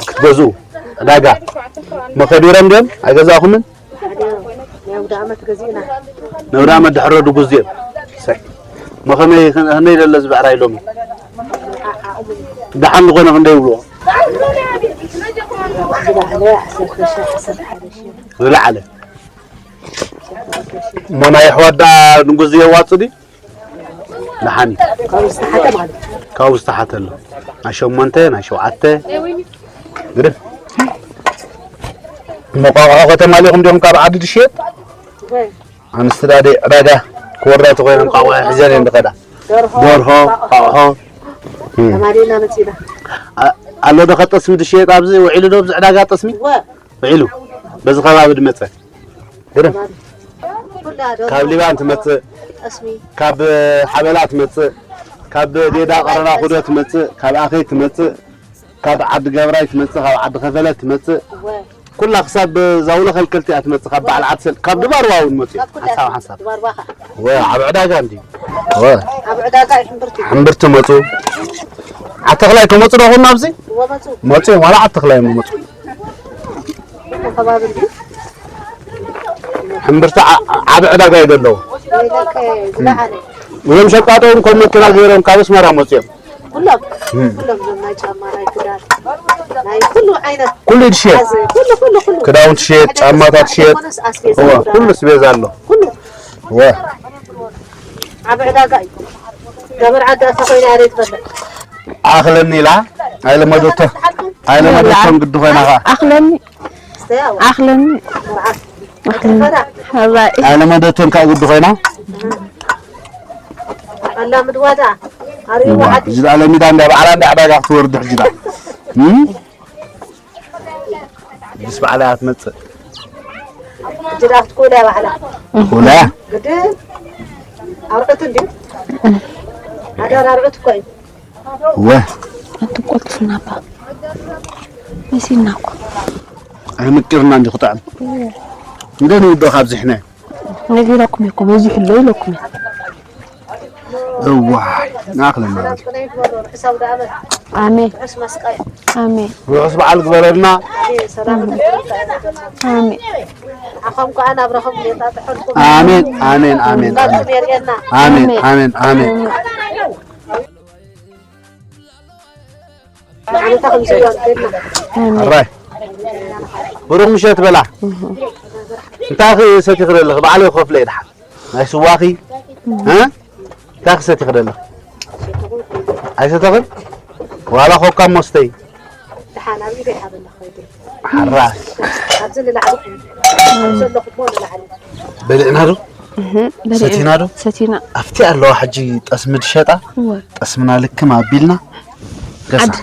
ክትገዝኡ ዕዳጋ መኸዲሮም ድዮም? ኣይገዛእኹምን? ናይ ኣውደ ዓመት ገዚእና። ነብራ መድሕሮ ድጉዝ ድዮም? ሰይ። መኸመይ ከመይ ደለ ዝበዕራይ ሎሚ? ደሓን ዝኾነ ክንደይ ይብልዎ? ዝላዕለ ዓሰርተ ሺሕ፣ ዓሰርተ ሓደ ሺሕ። ዝለዓለ እሞ ናይ ኣሕዋት ደኣ ንጉስ ዘየዋጽእ ድዩ? ደሓን እዩ። ካብኡ ዝተሓተ ማለት እዩ። ካብኡ ዝተሓተ ኣሎ። ናይ ሸሞንተ፣ ናይ ሸውዓተ። ግድን። መቋቋሖ ከተማ ሊኹም ዲኹም ካብ ዓዲ ድሽየጥ? ኣንስቲ ዳደ ዕዳጋ ክወርዳ ተኾይነን ቋቋ ሒዘን እየን ዝኸዳ። ደርሆ፣ ደርሆ፣ እንቋቑሖ ቋቑሖ። ተማሊእና መፂና። አ- ኣሎ ዶ ኸጠስሚ ድሽየጥ ኣብዚ ውዒሉ ዶ ኣብዚ ዕዳጋ ጠስሚ? ወ ውዒሉ። በዚ ከባቢ ድመፀ። ግድን። ኩላ ደርሆ፣ ካብ ሊባን ትመፅእ፣ ጠስሚ። ካብ ሓበላ ትመፅእ፣ ካብ ዴዳ ቀረራ ኩዶ ትመፅእ፣ ካብ ኣኸይ ትመፅእ፣ ካብ ዓዲ ገብራይ ትመፅእ፣ ካብ ዓዲ ከፈለ ትመፅእ። ወ ኩላ ክሳብ ዛውለ ከልከልቲ እያ ትመፅእ፣ ካብ በዓል ዓዲ ሰል ካብ ድባርዋ እውን መፅኡ ካብ ኩላ ሓንሳብ ሓንሳብ። ድባርዋ ኸ ወ ዓብ ዕዳጋ እንዲ ወ ኣብ ዕዳጋ እዩ ሕምብርቲ። ሕምብርቲ መፁ። ዓተኽላይ ከመፁ ዶ ኹን ኣብዚ ወ መፁ። መፁ እዮም፣ ዋላ ዓተኽላይ መፁ። ኩሉ ከባቢ እንዲ ሕምብርቲ ዓ- ዓብ ዕዳጋ እዩ ዘለዎ። ወይለከ ዝለዓለ። እዞም ሸቃጦም ከም መኪና ገይሮም ካብ ኣስመራ መፅኦም። ኩሎም ኩሎም ዞም ናይ ጫማ ናይ ክዳን ናይ ኩሉ ዓይነት ኩሉ ይሽየጥ። ኣዝ- ኩሉ ኩሉ ኩሉ ክዳውንቲ ሽየጥ፣ ጫማታት ሽየጥ። ኮነስ ኣስቤዛ እወ፣ ክዳን ኩሉ ስቤዛ ኣሎ። ኩሉ እወ። ዓብ ዕዳጋ እዩ። ገበር ዓዲ ኣታ ኮይና ኣረ ትበልዕ ኣኽለኒ ኢላ ኣይለመደቶ ኣይለመደቶም ግዲ ኮይና ኸዓ ኣኽለኒ ስተያው ኣኽለኒ መርዓት ኣኽለኒ። ፈዳ ኣባይ ኣይለመደቶም ካብ ግዲ ኮይና ኣላ ምድዋዳ ኣርእዋ ዓዲ እዚ ለሚዳ እንዳ በዓላ እንዳ ዕዳጋ ክትወርድ ሕጂ ዳ እም? ምስ በዓላ እያ ትመፅእ። ሕጂ ዳ ክትኮዳ ባዕላ ኮላ እያ። ግድን ኣርዑት እንድዩ ኣዳር ኣርዑት እኮ እዩ። ወ ኣቲ ቆልጥፍናባ መሲልናኳ ኣይምቅርና እንዲ ክጥዕም እንደ ንውዶ ካብዚሕና ነጊረኩም እኮ በዚሑ ኣሎ ኢለኩም እየ። እዋይ ናክለና ኣሜን ርሑስ መስቀል ኣሜን ርሑስ በዓል ግበረልና። ሰላም ኣሜን ዓኸም ከዓ ናብረኸም ሌጣ ጥሕልኩም ኣሜን ኣሜን ኣሜን ኣሜን የርእየና። ኣሜን ኣሜን ኣሜን። ንዓመታ ከምዚ እዋን ከድና ኣሜን ሕራይ ብሩኽ ምሸት በላ። እንታይ ክሰቲ ክደለኺ ባዕለይ ክኸፍለ እየ ድሓን ናይ ስዋኺ እ እንታይ ክሰቲ ክደለኺ ኣይሰተኽን ዋላ ኮካ ሞስተይ ድሓን ኣብ ኢደ ይሃበና ኸይዱ ሓራይ ኣብዚ ንላዕሊ ዘለኹሞ ንላዕሊ በሊዕና ዶ በሊዕና። ሰቲና ዶ? ሰቲና ኣብቲ ኣለዋ ሕጂ ጠስሚ ድሸጣ እወ ጠስምና ልክም ኣቢልና ገዛ ዓድ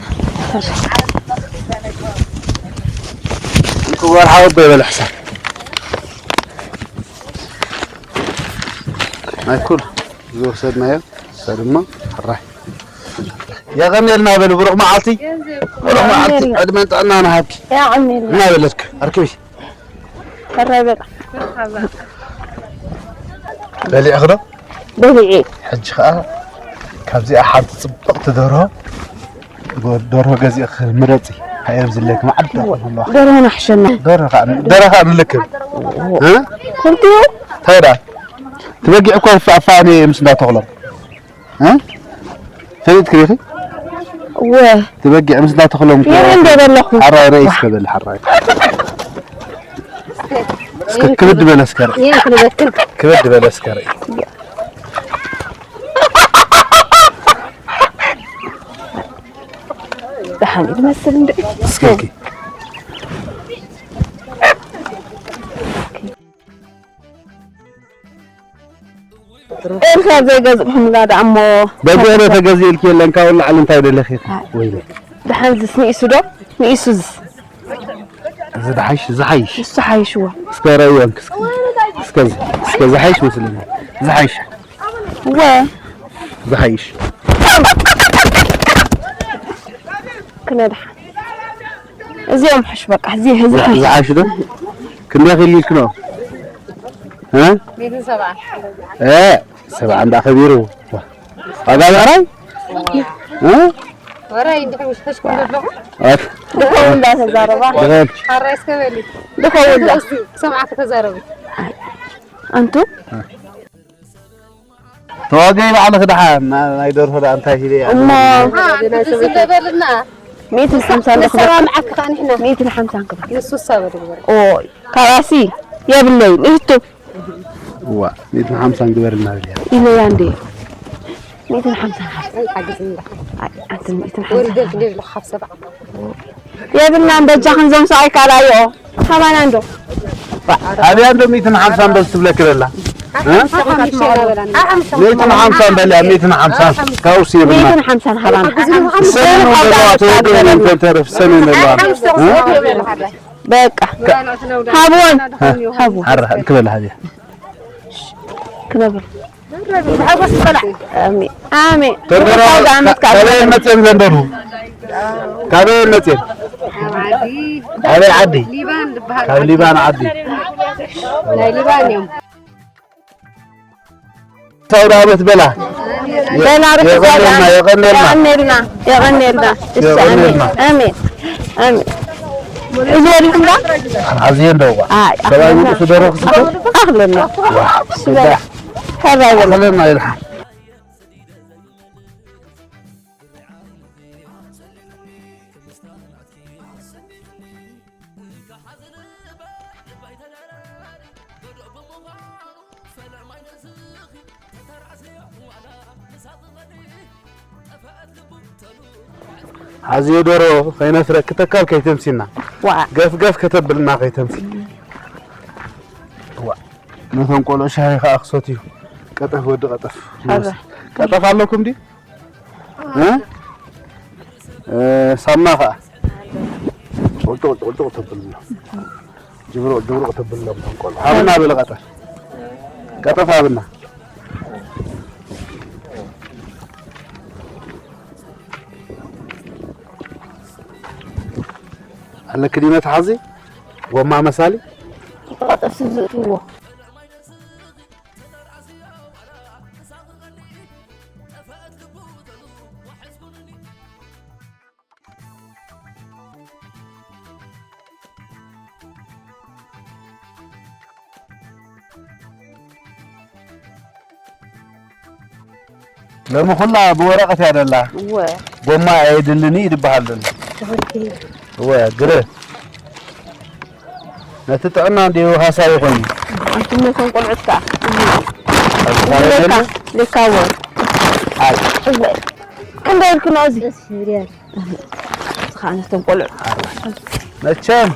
ክወርሓ ወቦ ይበለ ሕሳብ ናይ ኩል ዝወሰድናዮ ሰድማ ሕራይ የቐንየልና በሉ ብሩኽ መዓልቲ ብሩኽ መዓልቲ ዕድመን ጥዕና ንሃብኪ ያዕሚል እናበለትክ ኣርክቢ ሕራይ በጣም በሊዕኺ ዶ በሊዒ ሕጂ ከዓ ካብዚኣ ሓንቲ ፅብቕቲ ደርሆ ደርሆ ገዚእኺ ምረፂ። ሃየብ ዝለኪ መዓዲ ኣለዋ ደርሆ ናሕሸና ደርሆ ከዓ ደርሆ ከዓ ንልክብ እ? ክልቲኡ እንታይ ዳ ትበጊዕ እኮ ፋፋኔ ምስ እንዳተኽሎም እ? ፈሊጥኪ ዲኺ ወ ትበጊዕ ምስ እንዳተኽሎም ይርኢ እንደ ዘለኹ ሓራይ ረኢስ ከበል ሓራይ እስከ ክብድ በለ እስከ ርእ ይህን ክንበክል ክብድ በለ እስከ ርእ ደሓን እዩ ዝመስል እንደ እስከ ኤልካ ዘይገዝእኹም ጋዳ እሞ በጊዕ ዶ ተገዚእልኪ የለን ካብኡ ላዕሊ እንታይ ደለኺ ወይለ ደሓን ዝስ ንኢሱ ዶ ንኢሱ ዝስ እዚ ዝሓይሽ ዝሓይሽ ንሱ ሓይሽዎ እስከ ረእዮን እስከ እስከ ዝሓይሽ መስለኒ ዝሓይሽ እወ። ዝሓይሽ። ክነድሓ። እዚኦም ሕሽ በቃ፣ እዚ፣ እዚ ዝሓ-፣ ሕሽ። ዝሓሽ ዶ? ክንደይ ክልልክኖ? እ? ሚእትን ሰብዓ። እ፣ ሰብዓ እንዳ ከቢሩ። ዋጋ ብዕራይ? እ? ወራይ እንዲሕ ምሽ ሕሽ ክብለኹ። ኣፍ። ድኸው እንዳተዛረባ። ድኸው። ሓራይ እስከ በሊ። ድኸው እንዳ። ሰብዓ ከተዛረቡ። ኣንቱ? ተዋገይ ባዕልኺ ደሓን፣ ና-፣ ናይ ደርሆ ደኣ እንታይ ኢለ እያ? እሞ። ሓንቲ ዝለበልና። ሚእትን ሓምሳን ንሰባ ንኽበል። መዓት ከዓ ንሕና። ሚእትን ሓምሳን ክበል። ንሱ ሳበ ድግበር። ኦይ፣ ካባሲ የብለይ፣ ንህቱ። እዋ፣ ሚእትን ሓምሳን ግበርልና ብልያ። ኢለያ እንዴ? ሚእትን ሓምሳን። ሓግዝኒ ደሓን። ኣይ፣ ኣንተ ሚእትን ሓምሳን። ወልደ ክልል ካብ ሰብዓ። የብልናን በጃኽን ዞም ሰብኣይ ካልኣይኦ። ሃባና እንዶ። ኣብያ እንዶ ሚእትን ሓምሳን በል ትብለኪ ዘላ። እ? ሚእትን ሓምሳን በል እያ፣ ሚእትን ሓምሳን። ካብኡስ የብልና። ሚእትን ሓምሳን ሃባና። ሰሜን ዘለዋ፣ ተወደደ እንተ ተረፍ፣ ሰሜን ዘለዋ። እ? በቃ። ሃብወን። ሃብወን። ሓራ፣ ክበል ሃብያ። ክነብል። ብሓጎስ ይበላዕ። ኣሜን። ኣሜን። ተንደሮ፣ ሩታ ጋር መትካል። ካበይ መጽኦም ዘንደሩ? ካበይ መጽኦም? ዓዲ። ካበይ ዓዲ? ሊባን ዝበሃል ካብ ዓዲ። ሊባን ዓዲ። ናይ ሊባን እዮም። ሳውዲ ዓመት በላ። በላ ርሑስ የቐኔልና፣ ኣውዳመት። የቐኔልና። የቐኔልና። የቐኔልና። እሺ፣ የቐኔልና። ኣሜን። ኣሜን። ኣሜን። እዚ ወዲኹም ዳ? ኣብዚ እንደዋ። ኣይ፣ ሰብኣይ ኣኽለና። ምንቅሱ ደረኽ ስቶ? ኣኽለና። ዋ፣ እሺ፣ በላ። ሕራይ በላ። ኣኽለና ይልሓ። ኣዝዮ ዶሮ ከይነፍረ ክተካል ከይተምሲና። ዋ። ገፍ ገፍ ከተብልና ከይተምሲ። ዋ። ነቶም ቆልዑ ሻሂ ከኣ ክሰትዩ። ቀጠፍ ወዲ ቀጠፍ። ኧረ። ቀጠፍ ኣለኩም ድዩ? እ? እ፣ ሳሙና ኸዓ ጭቕጭቕ ጭቕጭቕ ተብልና። ጅብሩቕ ጅብሩቕ ተብልና ተንኮል። ሃብና በለ ቀጠፍ። ቀጠፍ ሃብና። ኣለኪ ድዩ መትሓዚ? ጎማ መሳሊ? ቀጠፍ ስም ዘእትውዎ። ሎሚ ኩላ ብወረቐት እያ ደላ። እወ። ጎማ ኣየድልን እዩ ዝበሃል ዘሎ። ትኽክል። እወ፣ ግረ። ነቲ ጥዕና እንዲሁ ሃሳዊ ኮይኑ። ኣንቱም ነቶም ቆልዑት ከኣ። ኣብ ሌካ፣ ሌካ እወ። ኣይ። እወ። ክንደይ ኢልክኖ እዚ? ደስ ይብል። እዚ ኸኣ ነቶም ቆልዑ። መቸም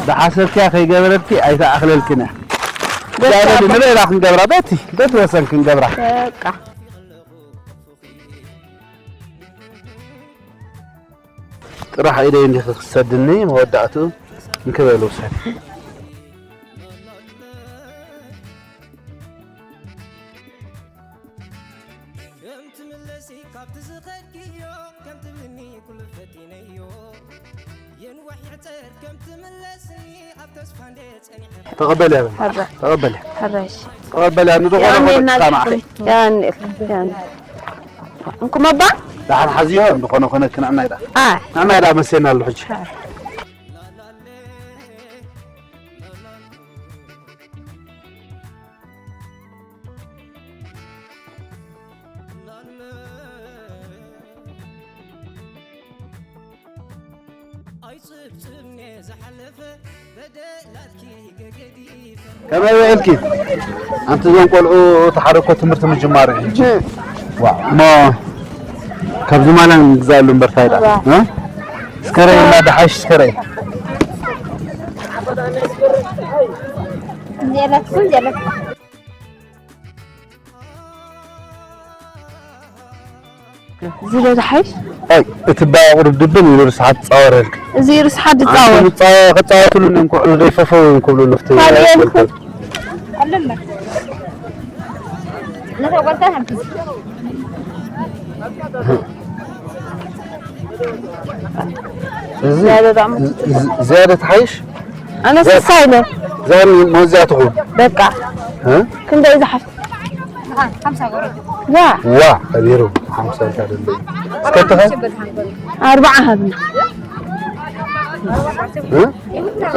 ዝሓሰብክያ ከይገበረትኪ ኣይተኣኽለልክን እያ። በቃ። ንበይና ክንገብራ በቲ፣ በቲ ወሰን ክንገብራ። በቃ። ጥራሕ ኢደይ እንዲኺ ክሰድኒ መወዳእትኡ እንክበል ውሰድ። ከም ትምለሲ ካብቲ ዝኸድክዮ ከም ትብልኒ ኩሉ ፈቲነዮ። የንዋሕ ይዕጸር ከም ትምለስኒ ኣብ ተስፋ እንደ ጸኒሐ። ተቐበል እያ በል። ሕረ። ተቐበል እያ። ሕረ፣ እሺ። ተቐበል እያ። ንዝኾነ ያኔ ይኹን እና ጻናዕቲ። ያኔ፣ ያኔ። እንኩም ኣባ? ደሓን ሓዝዮ፣ እንኾነ ኮነ ክንዕና ኢዳ። ኣይ። ንዕና ኢዳ መሴና ኣሎ ሕጂ። ኣይ። ከመይ ውዒልኪ? ኣንቲ እዞም ቆልዑ ተሓረኮ ትምህርቲ ምጅማሩ እዩ። ዋ፣ እሞ ካብዚ ማላ ንግዛሉ እምበር ታይ ደኣ? ዋ። እ? እስከ ረእይና ደሓሽ እስከ ረእይ። እንዴ ኣላትኩም? እንዴ ኣላትኩም? እዚ ዶ ዝሓይሽ? ኣይ፣ እቲ ባያ ቁሩብ ድብን ኢሉ ርስሓት ጻወረልክ። እዚ ርስሓት ዝጻወር። ኣንቱም ጻ-፣ ክጻወትሉ እዮም ክውዕሉ ዘይፈፈው እዮም ክብሉ ልፍቲ። ካልእ የልኩም? ኣለና። ነታ ጓልካ ሓግዝ። እዚ ዝያዳ ጣዕሙ ዝ- ዝያደ ትሓይሽ ኣነ ስሳ ኢለ ዛን መዚያ ትኹን በቃ እ? ክንደይ ዝሓፍ ሓምሳ ጎረድ ዋ ዋ ከቢሩ ሓምሳ እንታ ደለይ እስከተኸ ኣርባዓ ሃብና እ?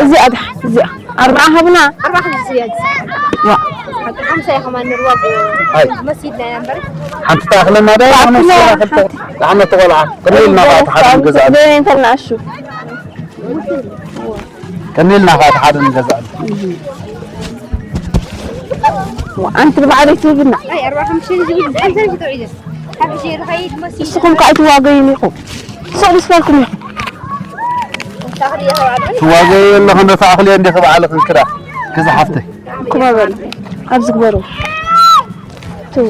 እዚኣ ድሓ እዚኣ ኣርባዓ ሃብና ኣርባዓ ሓምሳ ዝያድ ዋ ሓምሳ ኢኻ ማን ንርዋ ኣይ መሲድና ኢና እምበር ሓንቲ ተኣኽለና ዳ ኣነ ስራ ክልተ ዓመት ቆልዓ ቅድሚ ኢልና ኸዓ ሓደ ገዛ ዘይንተናሹ ቅድሚ ኢልና ኸዓ ሓደ ንገዛ ኣንቲ ብባዕለይ ትህብና ኣይ ኣርባዓ ሓምሳ ዝብል ሓምሳ ሽቶ ዒዘ ሓብሽ ይርኸይድ መሲድ ንስኹም ከዓ ኣይትዋገዩን ኢኹም ስቕ ምስ በልኩም ኢኹም ታኽሊ ይኸባሉ ትዋገዩ ኣለኹ እንዶ ተኣኽልዮ እንዲኺ ባዕልኽን ክዳ ክዛ ሓፍተይ ክበበሉ ኣብዚ ግበሩ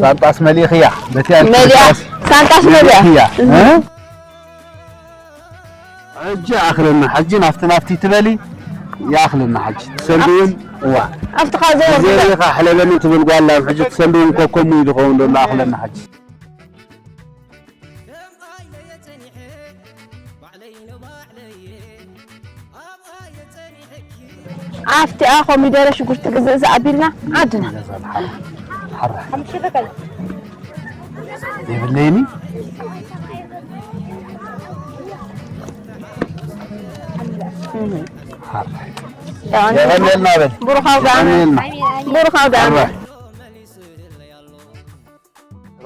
ሳንጣስ መሊእኽያ በቲ መሊኣ ሳንጣስ መሊኣ እያ ሕጂ ኣኽለና ሕጂ ናፍቲ ናፍቲ ትበሊ ይኣኽለና ሕጂ ትሰልድውን እዋ ኣብቲ ካ ዘወር ዜሪኻ ሕለበኒ ትብል ጓላ ሕጂ ትሰልድውን ኮከሙ እዩ ዝኸውን ዘሎ ኣኽለና ሕጂ ኣብቲኣ ኮሚደረ ሽጉርቲ ግዝእ ዝኣቢልና ዓድና የብለይኒ የቐነልና በል ብሩኻው ዳኣመ የቐነልና ብሩኻው ዳኣመ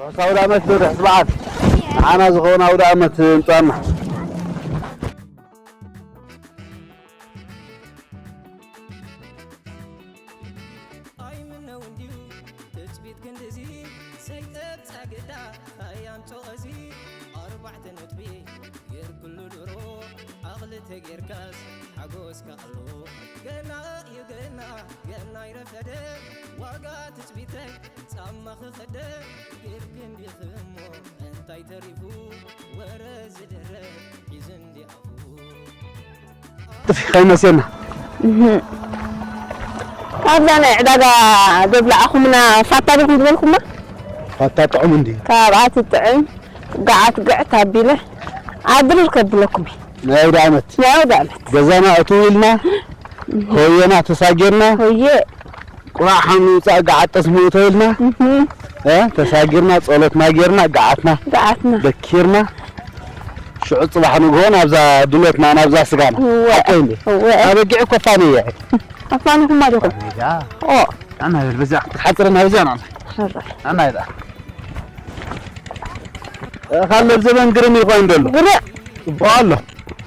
ሮስ ኣውደ ዓመት ዶ ደሕስ በዓል ንዓና ዝኸውን ኣውደ ዓመት ምጻና ኣይምነው እንድዩ ትጽቢት ክንድዚ ሰይጠብ ጸግዳ ኣያምጾ እዚ ኣርባዕተ ነጥቢ ጌርክሉ ድሮ ኣቕሊ ተጌርካስ ሓጎስካ ኣሎ ገና እዩ ገና ገና ይረፈደ ዋጋ ትጽቢተይ ጻማ ክኸደ ጌርክ እንዲኽሞ እንታይ ተሪፉ ወረ ዝደረ ሒዙ እንዲኣፉ ጥፊ ከይመሴና ኣብዛ ናይ ዕዳጋ ዘብላዕኹምና ፋታ ዲኹም ዝበልኩማ ፋታ ጥዑም እንዲ ካብኣ ትጥዕም ገዓት ግዕት ኣቢለ ኣድርር ከብለኩም እየ ናይ ኣውደ ዓመት ናይ ኣውደ ዓመት ገዛና እትው ኢልና ሆየና ተሳጊርና ሆየ ቁራዕ ሓምሊ ውፃእ ገዓት ጠስሚ እተው ኢልና እ፣ ተሳጊርና ጸሎትና ጌርና ገዓትና ገዓትና ደኪርና ሽዑ ጽባሕ ንግሆ ናብዛ ድሎትና ናብዛ ስጋና እወ። ሓቀይ እንዴ እወ። ኣበጊዕ ኮፋን እየ ኣፋንኹማ ዲኹም ያ ኦ ኣና ይበል በዚኣ ክትሓጽረና በዚኣ ናለ ሕራይ ኣና ይዳ ካልብ ዘበን ግርም ይኾን ደሎ ግረ ጽቡቕ ኣሎ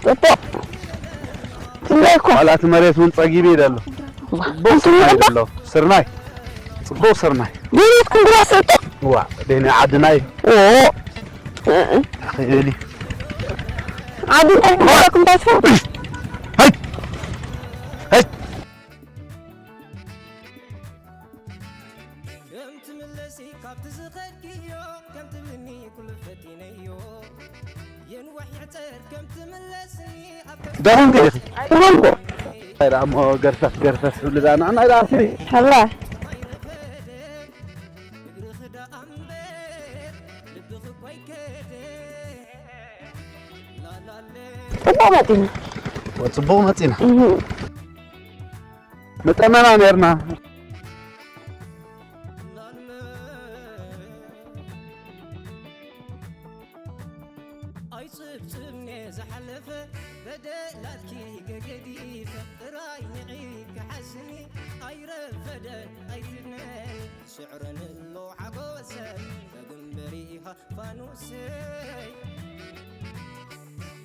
ጽቡቕ ክንደይ እኮ ዋላ እቲ መሬት እውን ጸጊቡ እዩ ደሎ ጽቡቕ ስርናይ ደሎ ስርናይ ጽቡቕ ስርናይ ቤትኩም ግራ ስእጡ ዋ ደኒ ዓድና እዩ ኦ ተኸይበሊ ዓዲ እንታይ ትፈልጡ ሀይ ሀይ ከም ትምለሲ ካብቲ ዝኸድክዮ ከም ትብልኒ ኩሉ ፈቲነዮ የንዋሕ ይሕፀር ከም ትምለሲ ኣብ ደኹም ገዲኺ ትበልኩ ሞ ገርፈፍ ገርፈፍ ትብሊ ዳ ንዕና ኢዳ ኣስሪ ሕራ እግርኺ ደኣ እምበር ልብኺ እኮ ኣይከደ ላላለ ጽቡቕ መጢና ጽቡቕ መጺና መጠመና ነርና ኣይጽብጽብኔ ዝሓለፈ በደላትኪ ገገዲፈ ጥራይ ንዒ ክሓስኒ ኣይረፈደን ኣይትድነኒ ስዕረኒ ኣሎ ሓጎሰይ ተግንበሪ ኢኻ ፋኑሰይ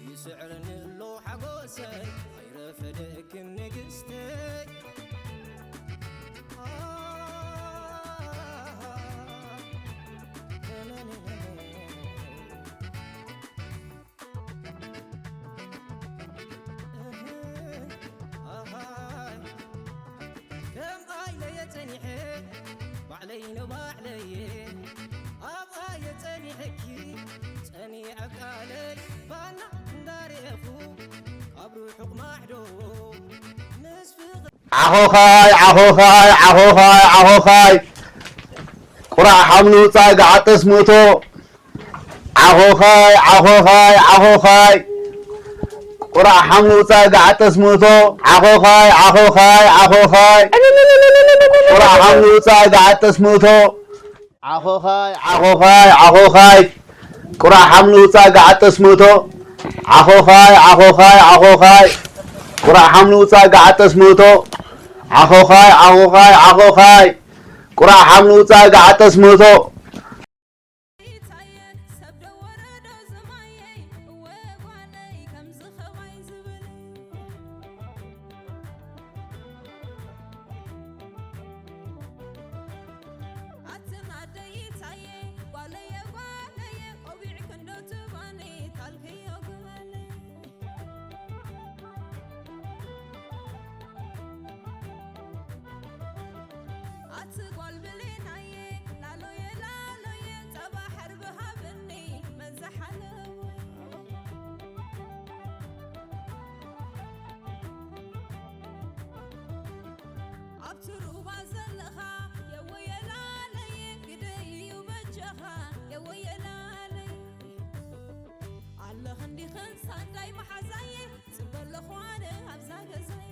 ይስዕረኒ ኣሎ ሓጎሰይ ኣይረፈደክን ንግስተይ ከም ኣይለየ ጸኒሐ ባዕለይ ነው ባዕለየ ኣብኣ የጸኒሐኪ ጸኒዐ ቃለይ ባና እንዳርኤኹ ካብ ርሑቕ ማዕዶ ምስ ፍቕሪ ዓኾኻይ ዓኾኻይ ዓኾኻይ ዓኾኻይ ቁራዕ ሓምሊ ውጻእ፣ ገዓጠስ ምእቶ። ዓኾኻይ፣ ዓኾኻይ፣ ዓኾኻይ። ቁራዕ ሓምሊ ውጻእ፣ ገዓጠስ ምእቶ። ዓኾኻይ፣ ዓኾኻይ፣ ዓኾኻይ። ቁራዕ ሓምሊ ውጻእ፣ ገዓጠስ ምእቶ። ዓኾኻይ፣ ዓኾኻይ፣ ዓኾኻይ። ቁራዕ ሓምሊ ውጻእ፣ ገዓጠስ ምእቶ። ዓኾኻይ፣ ዓኾኻይ፣ ዓኾኻይ። ቁራዕ ሓምሊ ውጻእ፣ ገዓጠስ ምእቶ። ዓኾኻይ፣ ዓኾኻይ፣ ዓኾኻይ። ቁራዕ ሓምሊ ውጻእ፣ ገዓጠስ ምእቶ። ኣቲ ጓል ብሌናየ፣ ላሎየ፣ ላሎየ፣ ጸባ ሕርቢ ሃብኒ፣ መን ዝሓለወ። ኣብቲ ሩባ ዘለኻ፣ የወየ ላለየ፣ ግደይ እዩ በጃኻ፣ የወየ ላለየ። ኣለኽን ዲኽን ሳንዳይ መሓዛየ፣ ጽበ ኣለኹ ኣነ ኣብዛ ገዛየ።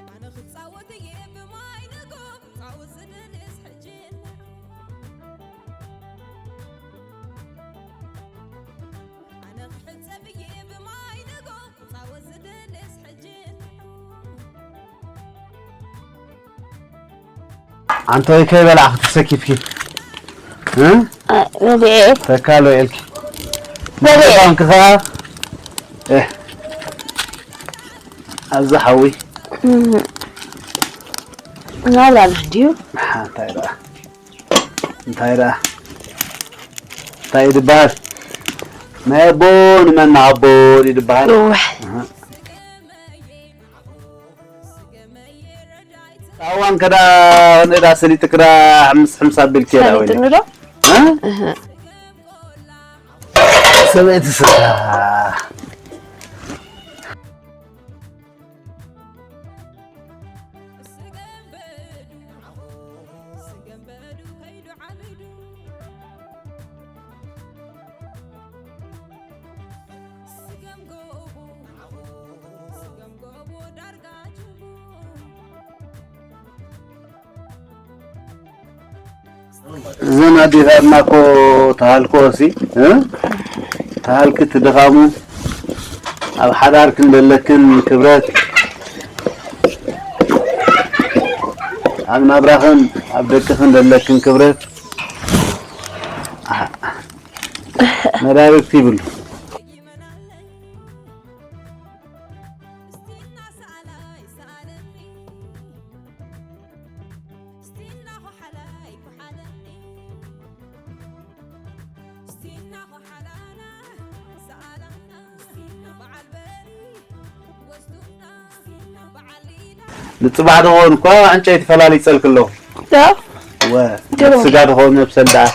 ኣነ ክጻወት እየ ብማይ ንጎ፣ ክጻወት ዝደልስ ሕጂ እንሆ። ኣነ ክሕጸብ እየ ብማይ ንጎ፣ ክጻወት ዝደልስ ሕጂ እንሆ። ኣንተ ወይ ከይበላዕኺ ተሰኪፍኪ፣ እ? አ፣ በሊዐ። ተካሎ ኢልኪ። በሊዐ። ምዃንኪ ኸዓ፣ እ፣ ኣብዚ ሓዊ። እም። ናብራ ድዩ? ሓ፣ እንታይ ደኣ? እንታይ ደኣ? እንታይ እዩ ዝበሃል? ናይ ኣቦ ንመን ንኣቦ ድዩ ዝበሃል? እወ። ኣሃ። እዋን ከዳ ንዳ ሰሊጥ ክዳ ሕምስ ሕምስ ኣቢልኪ ዳ ሰሊጥ ወይኒ። ንዶ? እ? እህ። ሰበይቲ ስጋ። እዘን ኣዴታትና እኮ ተሃልኮ ሲ፣ እ? ተሃልኪ ትድኻሙ፣ ኣብ ሓዳርክን ዘለክን ክብረት፣ ኣብ ናብራኽን ኣብ ደቅኽን ዘለክን ክብረት፣ ኣሕ፣ መዳርግቲ ይብሉ። ንጽባሕ ድኾን እኳ ዕንጨይቲ ፈላሊ ይጸልክ ኣለኹ። ዶ? ወ፣ ገርም። ስጋ ድኾን መብሰል ደኣ።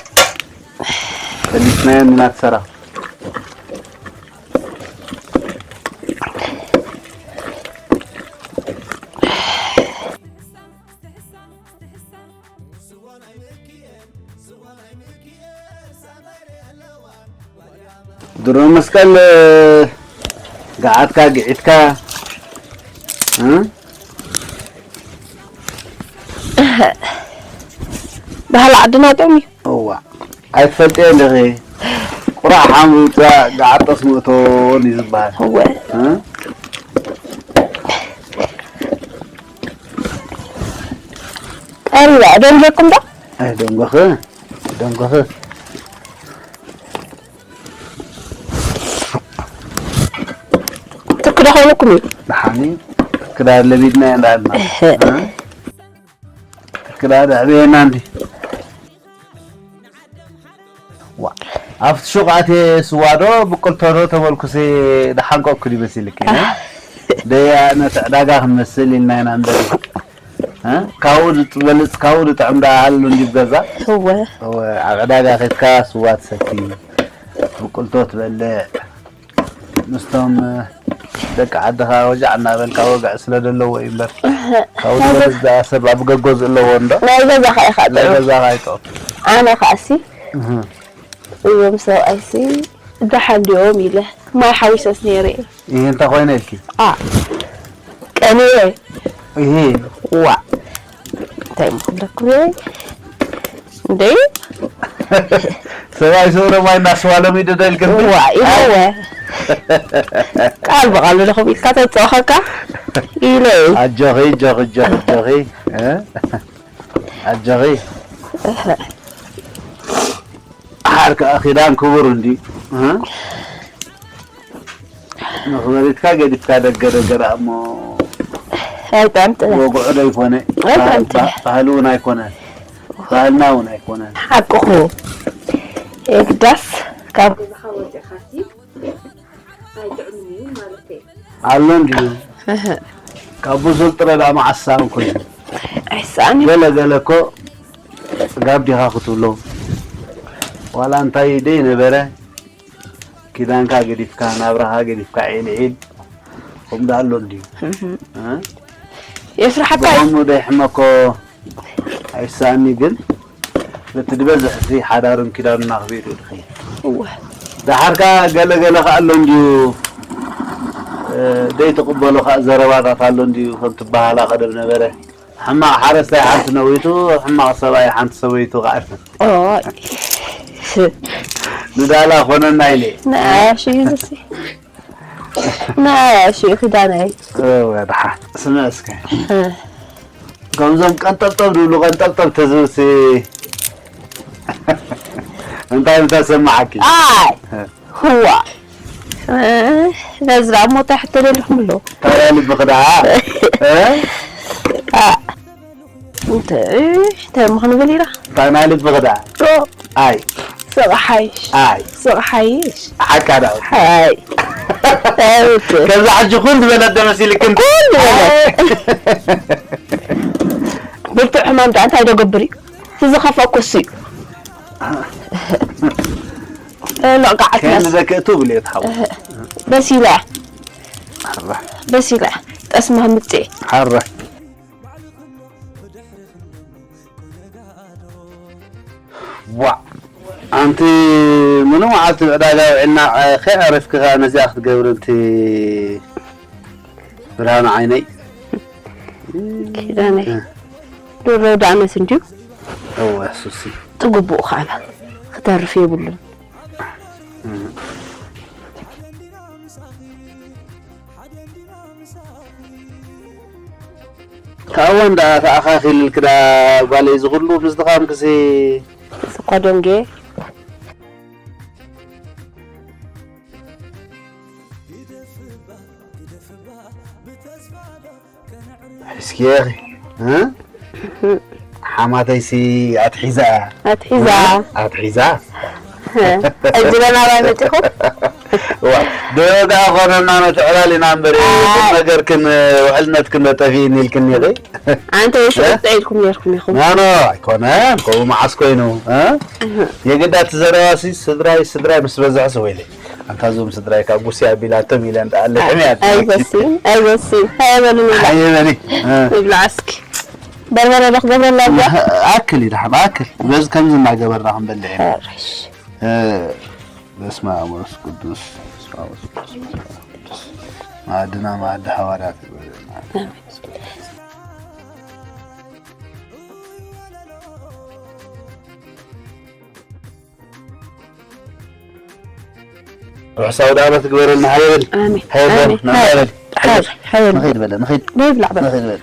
ፈሊጥናዮ እናተሰራ። ድሮ መስቀል ገዓትካ ግዒትካ፣ እ? ባህሊ ዓድና ጥዑም እዩ። እዋ፣ ኣይትፈልጥዮ ኣለኺ። ቁራዕ ሓሙጻ ገዓጠስ ምእቶን እዩ ዝበሃል። እወ። እ? ቀሪባ፣ ደንገኩም ዶ? ኣይ፣ ደንጎኺ፣ ደንጎኺ። ትክዳ ኮይኑኩም እዩ። ደሓኒ፣ ትክዳ ለሚድና ኢና እንዳልና። እህ። እ? ትክዳ ደዕበየና እንዲ። ዋ፣ ኣብቲ ሹቕ ኣትየ ስዋ ዶ ብቅልቶ ዶ ተመልኩሰ ደሓንቀኩ ዲመሲልኪ፣ እ? ደያ ነቲ ዕዳጋ ክንመስል ኢልና ኢና እምበር፣ እ? ካብኡ ዝጥበልጽ፣ ካብኡ ዝጥዕም ደኣ ኣሎ እንዲ ገዛ። እወ። እወ፣ ኣብ ዕዳጋ ኸድካ ስዋ ትሰቲ፣ ብቅልቶ ትበልዕ፣ ምስቶም፣ እ፣ ደቂ ዓድኻ ወጃዕ እናበልካ ወግዒ ስለ ዘለዎ እዩ እምበር፣ ካብኡ ዝበልፅ ደኣ ሰብ ኣብ ገጎ ዝእለዎ እንዶ። ናይ ገዛኻ ኢኻ ናይ ጥዑም። ገዛኻ ኣይጥዑም። ኣነ ከኣሲ እህ። እዞም ሰብኣይሲ ደሓን ድዮም ኢለ ማይ ሓዊሰስ ነይረ እየ። ይሄ እንታይ ኮይነ ኢልኪ? ኣ ቀንየ ይሄ ዋ እንታይ ምክለኩም እየ እንደ ሰብኣይ ሰውረ ማይ እናስዋሎም ይደዳ ኢልክን ዋ ኢለወ ቃል ብቃሉ ለኹም ኢልካ ተፀኸካ ኢለ ኣጆኺ ኣጆኺ ኣጆኺ ኣጆኺ እ? ኣጆኺ ሓር ከዓ ኪዳን ክቡር እንዲ እ? መኽበሪትካ ገዲፍካ ደገ ደገ ደኣ እሞ ኣይጠምጥለ ወግዑ ዶ ይኮነ ኣይጠምጥለ ባህሊ እውን ኣይኮነን ባህልና እውን ኣይኮነን ሓቅኹ የግዳስ ካብ ኣሎ እንድዩ ካብ ብዙል ጥረ ደኣ መዓሳን ኮይኑ ኣይሳኒ ገለ ገለ እኮ ጋብ ዲኻ ክትብሎ ዋላ እንታይ ደይ ነበረ ኪዳንካ ገዲፍካ ናብራኻ ገዲፍካ ዒል ዒል ከምኡ ደኣ ኣሎ እንድዩ እ? የስራሓካ ብኸምኡ ደይሕመኮ ኣይሳኒ ግን በቲ ዝበዝሕ ሲ ሓዳሩን ኪዳኑን ኣኽቢሩ ድኺ እወ ደሓርካ ገለ ገለ ከኣ ኣሎ እንድዩ እ፣ ደይትቕበሎ ከኣ ዘረባታት ኣሎ እንድዩ ከም ትበሃላ ቀደም ነበረ ሕማቕ ሓረስታይ ሓንቲ ነዊቱ ሕማቕ ሰብኣይ ሓንቲ ሰበይቱ ከኣ ኦይ ንዳላ ኮነና ኢለ ንኣያሽ እዩ ዝሲ ንኣያሽ እዩ ክዳነይ ወድሓ ስምዕ እስከ ከምዞም ቀንጠብጠብ ዝብሉ ቀንጠብጠብ ተዝብሲ እንታይ ምተሰማዓኪ ኣይ ህዋ ነዝራ እሞ እንታይ ሕቶ ደሊኹም ኣለዉ ታዲያ ልብኺ ደኣ እ? እንታይ እንታይ እሞ ክንብል ኢና እንታይ ናይ ልብኺ ደኣ ዶ ኣይ ስቕ ሓይሽ ኣይ ስቕ ሓይሽ ሓካ ደኣ ሓይ ከዛ ሕጂ ኩን ዝበለት ዶ መሲልክን ኩን ዝበለት። ብርቱዕ ሕማም ደኣ እንታይ ዶ ገብር እዩ እቲ ዝኸፍአ ኮሱ እዩ ሎቕጋዓት ከንዘክእቱ ብልየት ሓው በሲላ በሲላ ጠስማ ምፅእ ሓረ ዋ ኣንቲ ምኑ መዓልቲ ዕዳጋ ውዒልና ከይዓረፍኪ ከዓ ነዚኣ ክትገብሪ እንቲ ብርሃን ዓይነይ ኪዳነይ ዶሮ ዳመት እንድዩ እወ ሱሲ ጥግቡኡ ከዓ ክተርፍ የብሉን ካብኡ እንዳ ተኣኻኺልልክ ዳ ጓለይ ዝኽሉ ምስ ድኻምክሲ ስኳ ዶንጌ እስኪ እ ሓማተይሲ ኣትሒዛ ኣትሒዛ ኣትሒዛ ሕጂ ለናባይ መፂኹም ዋ ደጋ ኮነና ነቲ ዕላል ኢና እምበር ቁም ነገርክን ውሕልነትክን ዶ ጠፊእኒ ኢልክኒ ኢኺ ኣንተ ሽዑ ኢልኩም ነርኩም ኢኹም ናኖ ኣይኮነን ከምኡ መዓስ ኮይኑ እ? የግዳ እቲ ዘረባሲ ስድራይ ስድራይ ምስ በዝሐ ስወይለ ኣንታ እዞም ስድራይ ካብ ጉሲ ኣቢላቶም ኢለ እንዳ ኣለሕም እያ ኣይበሲ ኣይበሲ ሃየበሉ ንብላ ሓየበኒ እ? ንብላ እስኪ በርበረ ዶ ክገብረላ እያ ኣክል እዩ ደሓን ኣክል በዚ ከምዚ እናገበርና ክንበልዕ ኢና ርሽ እ፣ በስመ ኣብ ወመንፈስ ቅዱስ በስመ ኣብ ወመንፈስ ቅዱስ መኣድና መኣዲ ሃዋርያት ይበለና ርሑስ ኣውደ ዓመት ግበረልና ሃየበል ኣሜን ሃየበል ኣሜን ናበል ሓየበል ሓየበል ንኸይድ በለ ንኸይድ ዘይብላዕ በል ንኸይድ በለ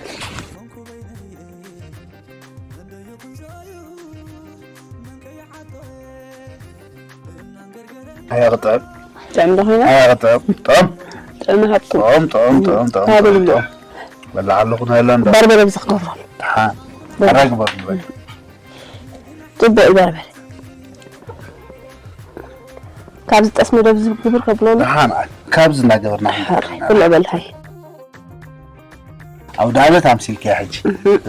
ኣያ ክጥዕም ጥዕም ዶ ኮይና ኣያ ክጥዕም ጥዑም ጥዕም ሃብኩም ጥዑም ጥዑም ጥዑም ጥዑም ሃብልሞ ጥዑም በላዕ ኣለኹ ንበለ እንዶ በርበረ ብዝኽገብረሉ ሓ ኣረግበር ንበል ፅቡቅ እዩ በርበረ ካብዚ ጠስሚ ደብዚ ግብር ከብለሉ ደሓን ኣል ካብዚ እናገበርና ብልዕ በልሃይ ኣውደ ዓመት ኣምሲልክያ ሕጂ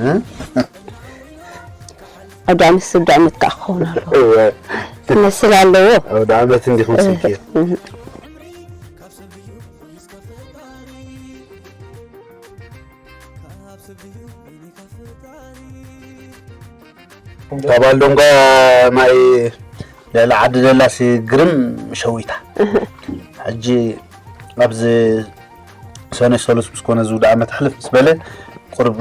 እ? ኣዳምስ ስዳ ዓመት ከዓ ክኸውን ኣለዎ እወ ክመስል ኣለዎ ኣውደ ዓመት እንዲኹም ስልክዮ ካብ ኣልዶንጋ ማይ ልዕሊ ዓዲ ደላሲ ግርም ሸዊታ። ሕጂ ኣብዚ ሰነ ሰሉስ ምስ ኮነ ዝውድኣ መትሕልፍ ምስ በለ ቁርብ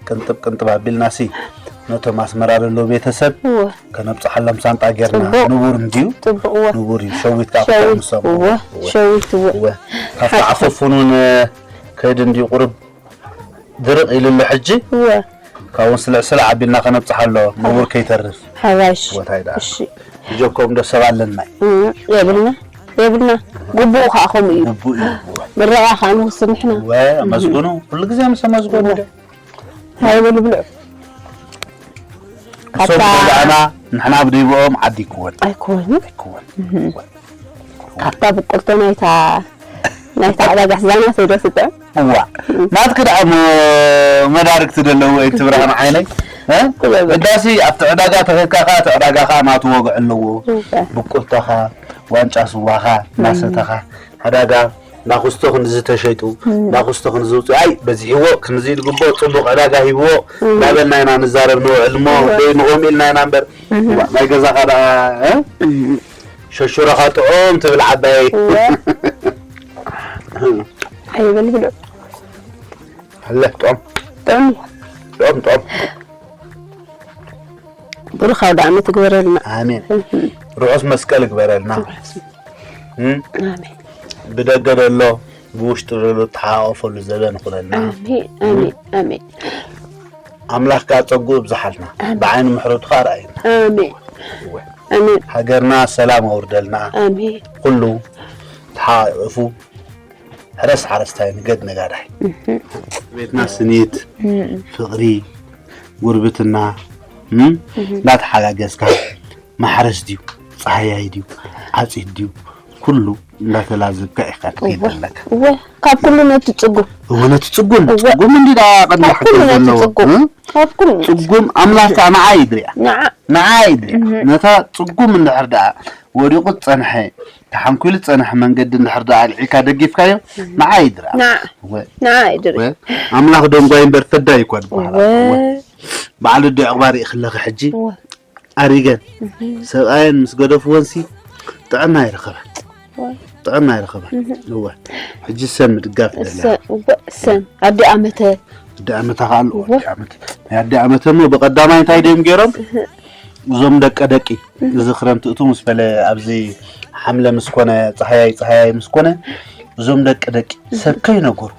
ቅንጥብ ቅንጥብ ኣቢልናሲ ነቶም ኣስመራ ዘለዉ ቤተሰብ እወ። ከነብፅሓሎም ሳንጣ ጌርና ጽቡቕ። ንቡር እንድዩ ጽቡቕ እወ። ንቡር እዩ ሸዊት ካብ ሸዊት ክተምሶም እወ። ሸዊት እወ። እወ ካብቲ ሓፍታ። ዓፈፉን እውን ከይድ እንድዩ ቁርብ ድርቕ ኢሉ ኣሎ ሕጂ እወ። ካብኡ ስልዕ ስልዕ ኣቢልና ከነብፅሓሎ ንቡር ከይተርፍ ሓባሽ ቦታ ይደኣ እሺ። ብጀኮም ዶ ሰብ ኣለና እዩ እም፣ የብልና የብልና ግቡኡ ከዓ ከምኡ እዩ ግቡእ እዩ ምረቓ ከዓ ንውስን ንሕና ወ ኣመስግኑ ኩሉ ግዜ ምስ ኣመስገኑ ዶ ሃይበሉ ብልዑ እሶም ኣታ- ዝረዳእና ንሕና ብደይብኦም ዓዲ ይክወን ኣይኮኑ ኣይክወን ካብታ ብቁልቶ ናይታ ናይታ ዕዳጋ ስጋና ሰይዶ ስጥዕ እዋ ናትክ ደኣ ሞ መዳርግቲ ደለዎ እቲ ብርሃን ዓይነይ እ? ግዳሲ ኣብቲ ዕዳጋ ተኸድካ ከኣ እቲ ዕዳጋ ከኣ ናቱ ወግዒ ኣለዎ እወ። ብቁልቶኻ ዋንጫ ስዋኻ እናሰተኻ ዕዳጋ ናኹስቶ ክንዚ ተሸይጡ ናኹስቶ ክንዚ ውፅኡ ኣይ በዚሕዎ ክንዚ ዝግብኦ ፅቡቅ ዕዳጋ ሂብዎ እናበልና ኢና ንዛረብ ንውዕል እሞ ደይ ንቆም ኢልና ኢና እምበር እዋ፣ ናይ ገዛኻ ደኣ እ? ሸሽሮኻ ጥዑም ትብል ዓባየይ እወ። ኣይበል ብሎ። ኣለ ጥዑም ጥዑም ጥዑም ጥዑም ብሩኽ ኣውደ ዓመት ይግበረልና። ኣሜን። ርሑስ መስቀል ይግበረልና። እም? ኣሜን። ብደገ ዘሎ ብውሽጢ ዘሎ ተሓቋቆፈሉ ዘበን ይኹነልና። ኣሜን፣ ኣሜን፣ ኣሜን። ኣምላኽ ከኣ ጸጉኡ ይብዝሓልና። ኣሜን። ብዓይኒ ምሕረቱ ከኣ ርኣየና። ኣሜን። እወ። ኣሜን። ሃገርና ሰላም ኣውርደልና። ኣሜን። ኩሉ ተሓቋቂፉ ሕረስ ሓረስታይ ንገድ ነጋዳይ። እህ። ቤትና ስኒት፣ እህ። ፍቕሪ፣ ጉርብትና፣ እም? እህ። እንዳተሓጋገዝካ ማሕረስ ድዩ፣ ጸሃያይ ድዩ፣ ዓጺድ ድዩ፣ ኩሉ እንዳተላዘብካ ኢኻ ትኸይድ እወ፣ ዘለካ። እወ፣ ካብ ኩሉ ነቲ ጽጉም። እወ፣ ነቲ ጽጉም፣ እወ። ጽጉም እንዲ ደኣ ቅድሚ ካብ ኩሉ ሕቶ ነቲ ዘለዎ፣ ጽጉም። እም? ካብ ኩሉ ነቲ ጽጉም ኣምላኽ ከኣ ንዓ እዩ ድሪኣ። ንዓ። ንዓ እዩ ድሪኣ። እህ። ነታ ጽጉም እንድሕር ደኣ ወዲቑ ዝጸንሐ፣ ተሓንኲሉ ዝጸንሐ መንገዲ እንድሕር ደኣ ኣልዒልካ ደጊፍካዮ፣ ንዓ እዩ ድሪኣ። ንዓ። እወ። ንዓ እዩ ድሪኣ። እወ። ኣምላኽ ደንጓይ እምበር ፈዳይ እኳ ዝበሃል እወ። ኣሎ። እወ። በዓል ወዲ ዕቑባ ርኢኽለኺ ሕጂ? እወ። ኣሪገን እህ። ሰብኣየን ምስ ገደፍወንሲ ጥዕና ይረኸባ። እወ። ጥዕና ይረኸባ። እህ። እወ። ሕጂ ሰብ ምድጋፍ እሰ-፣ ደልያ። እወ፣ እሰን። ኣዲ ኣመተ። ኣዲ ኣመታ ከኣ ኣለዎ። እወ። ኣዲ ኣመተ። ናይ ኣዲ ኣመተ እሞ ብቐዳማይ እንታይ ድዮም ገይሮም? እህ። እዞም ደቀ ደቂ፣ እህ። እዚ ክረምቲ እቱ ምስ በለ፣ ኣብዚ ሓምለ ምስ ኮነ፣ ጸሃያይ ጸሃያይ ምስ ኮነ፣ እዞም ደቀ ደቂ እህ። ሰብ ከይነገሩ፣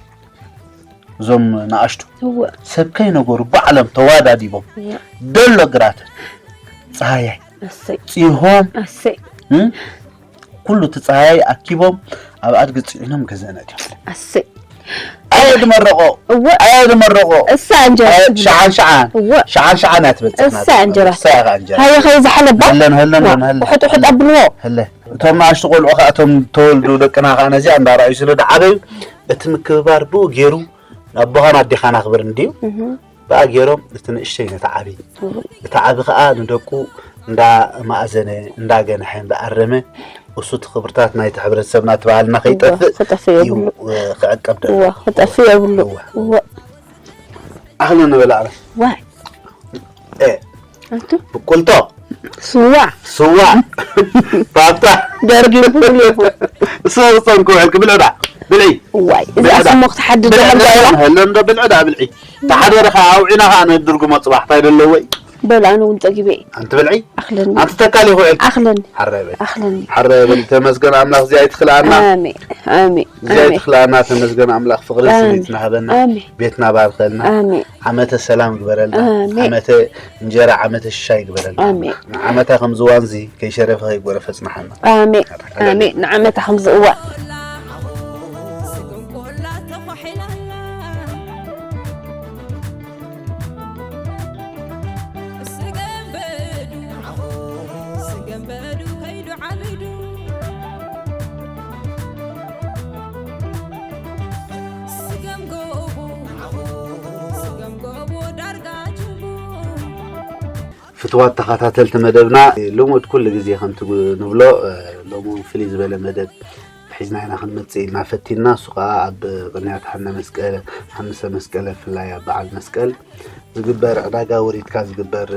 እዞም ንኣሽቱ እወ። ሰብ ከይነገሩ ባዕሎም ተዋዳዲቦም እወ። ደሎ ግራተ ጸሃያይ እሰይ። ጽሆም እሰይ። እም? ኩሉ እቲ ጸሃያይ ኣኪቦም ኣብ ኣድጊ ጽዒኖም ገዘነ ድዮም። እሰይ። ኣየ ድመረቆ እወ። ኣየ ድመረቆ እሳ እንጀራ ኣየ ትብላ። ሸዓን ሸዓን እወ። ሸዓን ሸዓን እያ ትበጽሕ እሳ ናት። እንጀራ እሳ ኢኻ እንጀራ ሃየ ኸይ ዝሓለባ ህለን ህለን ዋ፣ ህለን ውሕጥ ውሕጥ ኣብልዎ። ህለ እቶም ንኣሽቱ ቆልዑ ከዓ እቶም ተወልዱ ደቅና ከዓ ነዚኣ እንዳረኣዩ ስለ ደዓበዩ እቲ ምክብባር ብኡ ገይሩ ኣቦኻን ኣዴኻን ኣኽብር እንድዩ እህ። ብኣ ገይሮም እቲ ንእሽተይ ነቲ ዓብዪ እቲ ዓቢ ከዓ ንደቁ እንዳማእዘነ እንዳገንሐ እንዳኣረመ እሱ እቲ ክብርታት ናይቲ ሕብረተሰብና እቲ ባህልና ከይጠፍእ ክጠፍእ እዩ የብሉ ክዕቀብ ደሎ እወ ክጠፍእ የብሉ እወ እወ ኣኽለ ነበላዕለ ዋይ ኤ ኣንቱ ብቁልቶ ስዋ ስዋ ፓፕታ ደርጊ ብሉ ይኹን እሱ ጸንኩ ውዕል ክብል ዕዳ ብልዒ ዋይ እዛ ብልዕዳ። ስሞ ክትሓድግ ብልዕዳ። ደሃም ዳይራ ህሎም ዶ ብልዕዳ ብልዒ ተሓደረ ከዓ ኣውዒና ከዓ ነድርጉሞ ጽባሕ እንታይ ደለዎ እዩ በል ኣነ እውን ጸጊበ እየ ኣንቲ ብልዒ ኣኽለኒ ኣንቲ ተካል ይኹ ውዕል ኣኽለኒ ሓረ በል ኣኽለኒ ሓረ በል ተመስገን ኣምላኽ እዚኣ ይትክልኣና ኣሜን ኣሜን እዚኣ ኣሜን ይትክልኣና ተመስገን ኣምላኽ ፍቕሪ ኣሜን። ስኒት ናሃበና ኣሜን ቤትና ባርከልና ኣሜን ዓመተ ሰላም ግበረልና ኣሜን። ዓመተ እንጀራ ዓመተ ሽሻይ ግበረልና ኣሜን። ንዓመታ ከምዚ ዋንዚ ከይሸረፈ ከይጎረፈ ጽናሓና ኣሜን ኣሜን ንዓመታ ከምዚ እዋን ፍትዋት ተኸታተልቲ መደብና ልሙድ ኩሉ ግዜ ከምቲ ንብሎ ሎሚ ፍልይ ዝበለ መደብ ሒዝና ኢና ክንመጽእ ኢልና ፈቲንና። እሱ ከኣ ኣብ ቅንያት ሓነ መስቀል፣ ሓምሰ መስቀለ፣ ብፍላይ ኣብ በዓል መስቀል ዝግበር ዕዳጋ ወሪድካ ዝግበር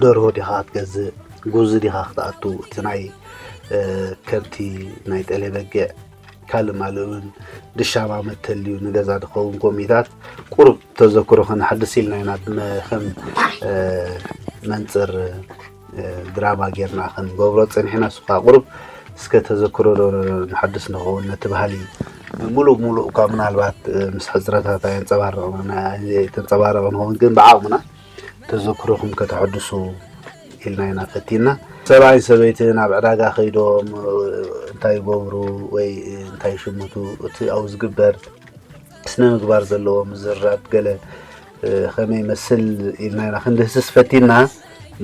ደርሆ ዲኻ ክትገዝእ፣ ጉዚ ዲኻ ክትኣቱ፣ እቲ ናይ፣ እ፣ ከብቲ፣ ናይ ጠሌ በጊዕ፣ ካልእ ማልእ እውን ድሻማ መተልዩ ንገዛ ድኸውን ኮሚታት ቁሩብ ተዘክሮ ከነሓድስ ኢልና ኢና። ብመ-፣ ከም፣ እ፣ መንጽር፣ እ፣ ድራማ ጌርና ክንገብሮ ጸኒሕና። እሱ ከኣ ቁሩብ እስከ ተዘክሮ ዶ ነሓድስ ንኸውን ነቲ ባህሊ። ምሉእ ብምሉእ እኳ ምናልባት፣ እ፣ ምስ ሕጽረታት ኣየንጸባረቕና፣ ኣየተንጸባረቐ ንኸውን፣ ግን ብዓቕምና ተዘክሮኹም ከተሐድሱ ኢልና ኢና ፈቲና። ሰብኣይን ሰበይትን ኣብ ዕዳጋ ከይዶም፣ እ፣ እንታይ ይገብሩ ወይ እንታይ ይሽምቱ፣ እቲ ኣብኡ ዝግበር ስነ ምግባር ዘለዎ ምዝርራብ ገለ፣ እ፣ ከመይ ይመስል ኢልና ኢና ክንድህስስ ፈቲና።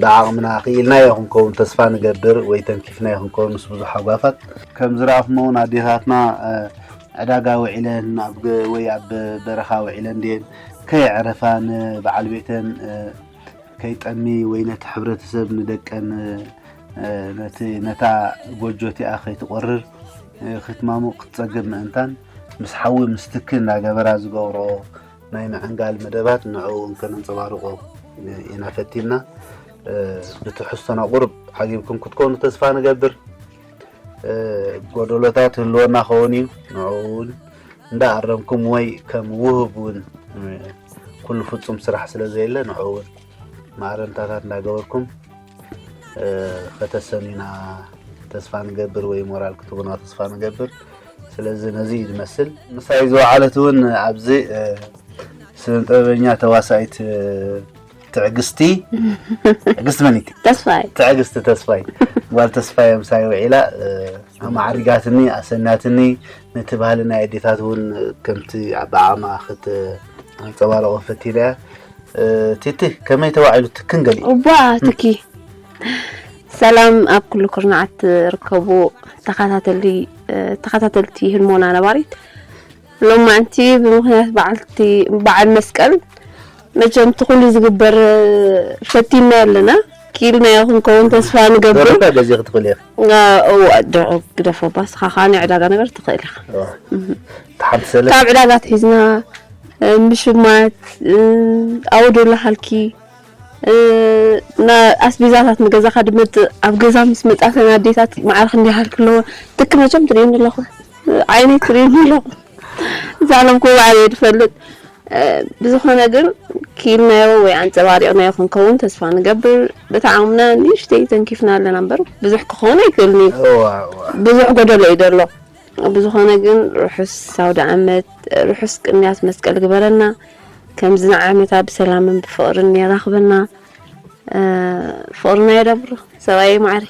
ብዓቕምና ክኢልናዮ ክንከውን ተስፋ ንገብር ወይ ተንኪፍናዮ ክንከውን ምስ ብዙሕ ሃጓፋት። ከም ዝረኣኹሞ እውን ኣዴታትና፣ እ፣ ዕዳጋ ውዒለን ኣብ ገ-፣ ወይ ኣብ በረኻ ውዒለን ድየን ከየዕረፋ ንበዓል ቤተን፣ እ፣ ከይጠሚ ወይ ነቲ ሕብረተሰብ ንደቀን፣ እ፣ ነቲ፣ ነታ ጎጆ እቲኣ ከይትቆርር፣ እ፣ ክትማሙቕ ክትጸግብ ምእንታን ምስ ሓዊ ምስ ትኪ እንዳገበራ ዝገብርኦ ናይ ምዕንጋል መደባት ንዕኡ እውን ከነንጸባርቖ ኢና ፈቲንና። እ፣ ብትሕዝቶና ቁሩብ ዓጊብኩም ክትኮኑ ተስፋ ንገብር። እ፣ ጎደሎታት ህልወና ኸውን እዩ። ንዕኡ እውን እንዳኣረምኩም ወይ ከም ውህብ እውን፣ እ፣ ኩሉ ፍጹም ስራሕ ስለ ዘየለ ንዕኡ እውን ማረምታታት እንዳገበርኩም፣ እ፣ ከተሰኑና ተስፋ ንገብር ወይ ሞራል ክትህቡና ተስፋ ንገብር። ስለዚ ነዚ እዩ ዝመስል። ምሳይ ዝወዓለት እውን ኣብዚ፣ እ፣ ስነ ጥበበኛ ተዋሳኢት፣ እ፣ ትዕግስቲ፣ ትዕግስቲ መን እቲ? ተስፋይ። ትዕግስቲ ተስፋይ። ጓል ተስፋይ ምሳይ ውዒላ፣ እ፣ ኣማዕሪጋትኒ፣ ኣሰናትኒ፣ ነቲ ባህሊ ናይ ኣዴታት እውን ከምቲ ብዓቕማ ክት-፣ ኣንጸባርቖ ፈቲና እያ። እ፣ ቲቲ፣ ከመይ ተባዒሉ ትክን ገሊኡ? እባ ትኪ። ሰላም ኣብ ኩሉ ኩርናዓት ትርከቡ ተኸታተሊ-፣ እ፣ ተኸታተልቲ ህልሞና ነባሪት። ሎማዕንቲ ብምኽንያት በዓልቲ፣ በዓል መስቀል መቸም እቲ ኩሉ ዝግበር ፈቲና ኣለና። ክኢልናዮ ክንከውን ተስፋ ንገብር። ደርሆ ገዚእኺ ትኽእሊ ኢኺ። እ፣ እዋ፣ ደርሆ ግደፎ እባ፣ ንስኻ ኸኣ ናይ ዕዳጋ ነገር ትኽእል ኢኻ። እዋ። እህ። እቲ ሓንቲ ሰለ- ካብ ዕዳጋ ኣትሒዝና፣ እ፣ ምሽማት፣ እ፣ ኣውደሎ ሃልኪ፣ እ፣ ና-፣ ኣስቤዛታት ንገዛኻ ድመጽእ፣ ኣብ ገዛ ምስ መጻተን ኣዴታት ማዕረ ክንደይ ሃልኪ ኣለዎ። ትኪ መቸም ትርእየኒ ኣለኹ። ዓይነይ ትርእየኒ ኣለኹ። እዛ ዓለም እኮ ባዕለይ እየ ዝፈልጥ። እ፣ ብዝኾነ ግን ክኢልናዮ ወይ ኣንጸባሪቕናዮ ክንከውን ተስፋ ንገብር። በቲ ዓቕምና ንእሽተይ ተንኪፍና ኣለና እምበር ብዙሕ ክኸውን ኣይክእልን እዩ። እዋ፣ እዋ። ብዙሕ ጎደሎ እዩ ዘሎ። ብዝኾነ ግን ርሑስ ኣውደ ዓመት፣ ርሑስ ቅንያት መስቀል ግበረና። ከምዚ ንዓመታ ብሰላምን ብፍቕርን የራኽበና። እ፣ ፍቕርና የዳብሮ ሰብኣየይ ማዕረ።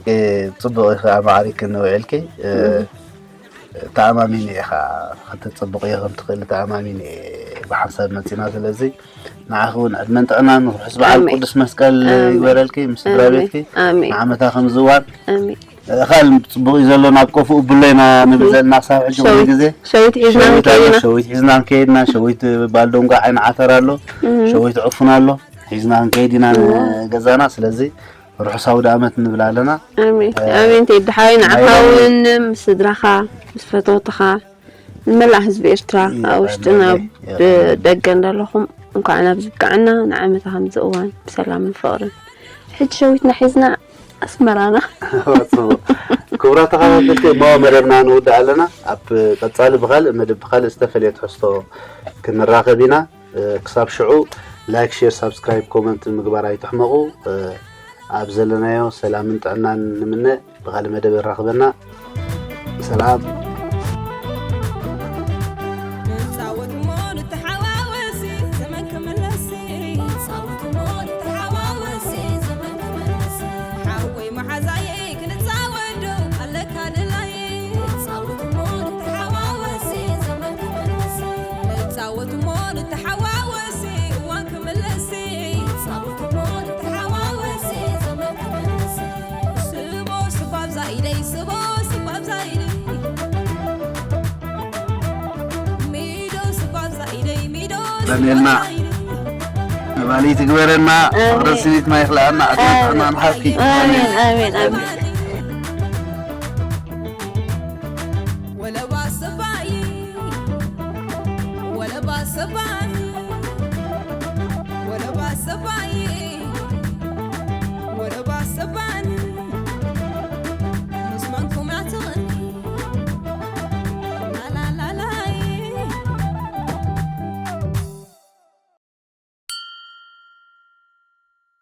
እ፣ ጽቡቕ ኢኻ፣ ኣማዕሪክኒ ውዒልኪ። እ፣ እም። ተኣማሚነ ኢኻ፣ ከተጽብቕዮ ከም ትኽእሊ ተኣማሚነ እየ ብሓንሳብ መጺና። ስለዚ ንዓኺ እውን ዕድመን ጥዕናን ርሑስ በዓል ኣሜን። ቅዱስ መስቀል ኣሜን። ይግበረልኪ ምስ ስድራ ኣሜን። ቤትኪ። ኣሜን። ንዓመታ ከምዚ እዋን ኣሜን። ካልእ ጽቡቕ እዩ ዘሎ፣ ናብ ቆፍኡ ብሎ ኢና ንብል ዘለና ክሳብ ሕጂ ኩሉ ሸዊት፣ ግዜ። ሸዊት ሒዝና ሸዊት ኣሎ፣ ንከይድ ኢና። ሸዊት ሒዝና ንከይድ ኢና። ሸዊት ባልዶንጓ ዓይኒ ዓተር ኣሎ፣ እም። ሸዊት ዕፉን ኣሎ። ሒዝና ንከይድ ኢና እዋ። ንገዛና። ስለዚ ርሑስ ኣውደ ዓመት ንብል ኣለና። ኣሜን። እ፣ ኣሜን። ቴዲ ሓወይ፣ ናይ ንዓኻ ሎሚ እውን ምስ ስድራኻ፣ ምስ ፈተውትኻ፣ ንመላእ ህዝቢ ኤርትራ፣ ይቐንየለይ፣ ኣብ ውሽጥን ኣብ ይቐንየለይ። ደገን ዘለኹም፣ እንኳዕ ናብዚ በቃዕና፣ ንዓመታ ከምዚ እዋን ብሰላምን ፍቕርን። ሕጂ ሸዊትና ሒዝና ኣስመራና። ጽቡቕ። ክቡራት ተኸታተልቲ፣ እሞ መደብና ንውድእ ኣለና። ኣብ ቀጻሊ ብኻልእ መደብ፣ ብኻልእ ዝተፈልየ ትሕዝቶ ክንራኸብ ኢና። እ፣ ክሳብ ሽዑ ላይክ፣ ሼር፣ ሳብስክራይብ፣ ኮመንት ምግባር ኣይትሕመቑ። እ፣ ኣብ ዘለናዮ ሰላምን ጥዕናን ንምነ። ብኻልእ መደብ የራኽበና። ሰላም። ንጻወት እሞ ንተሓዋወስ ዘመን ክምለስ። ንጻወት እሞ ንተሓዋወስ ዘመን ክምለስ። ሓወይ መሓዛይ ክንጻወት ዶ ኣለካ ድላይ። ንጻወት እሞ ንተሓዋወስ ዘመን ክምለስ። ንጻወት እሞ ንተሓዋወስ እዋን ክምለስ። ንጻወት እሞ ንተሓዋወስ ዘመን ክምለስ። ስቦ ስባብ ዛኢደይ፣ ስቦ ስባብ ዛኢደይ። ሚዶ ስባብ ዛኢደይ፣ ሚዶ ስባብ ቀንየልና። ዛኢደይ። ነባሊ ትግበረና፣ ኣሜን። ፍቕሪ ስኒትና ይኽልኣና፣ ዕድመ ኣሜን። ጥዕና ንሃብኪ። ኣሜን፣ ኣሜን፣ ኣሜን። ጽባን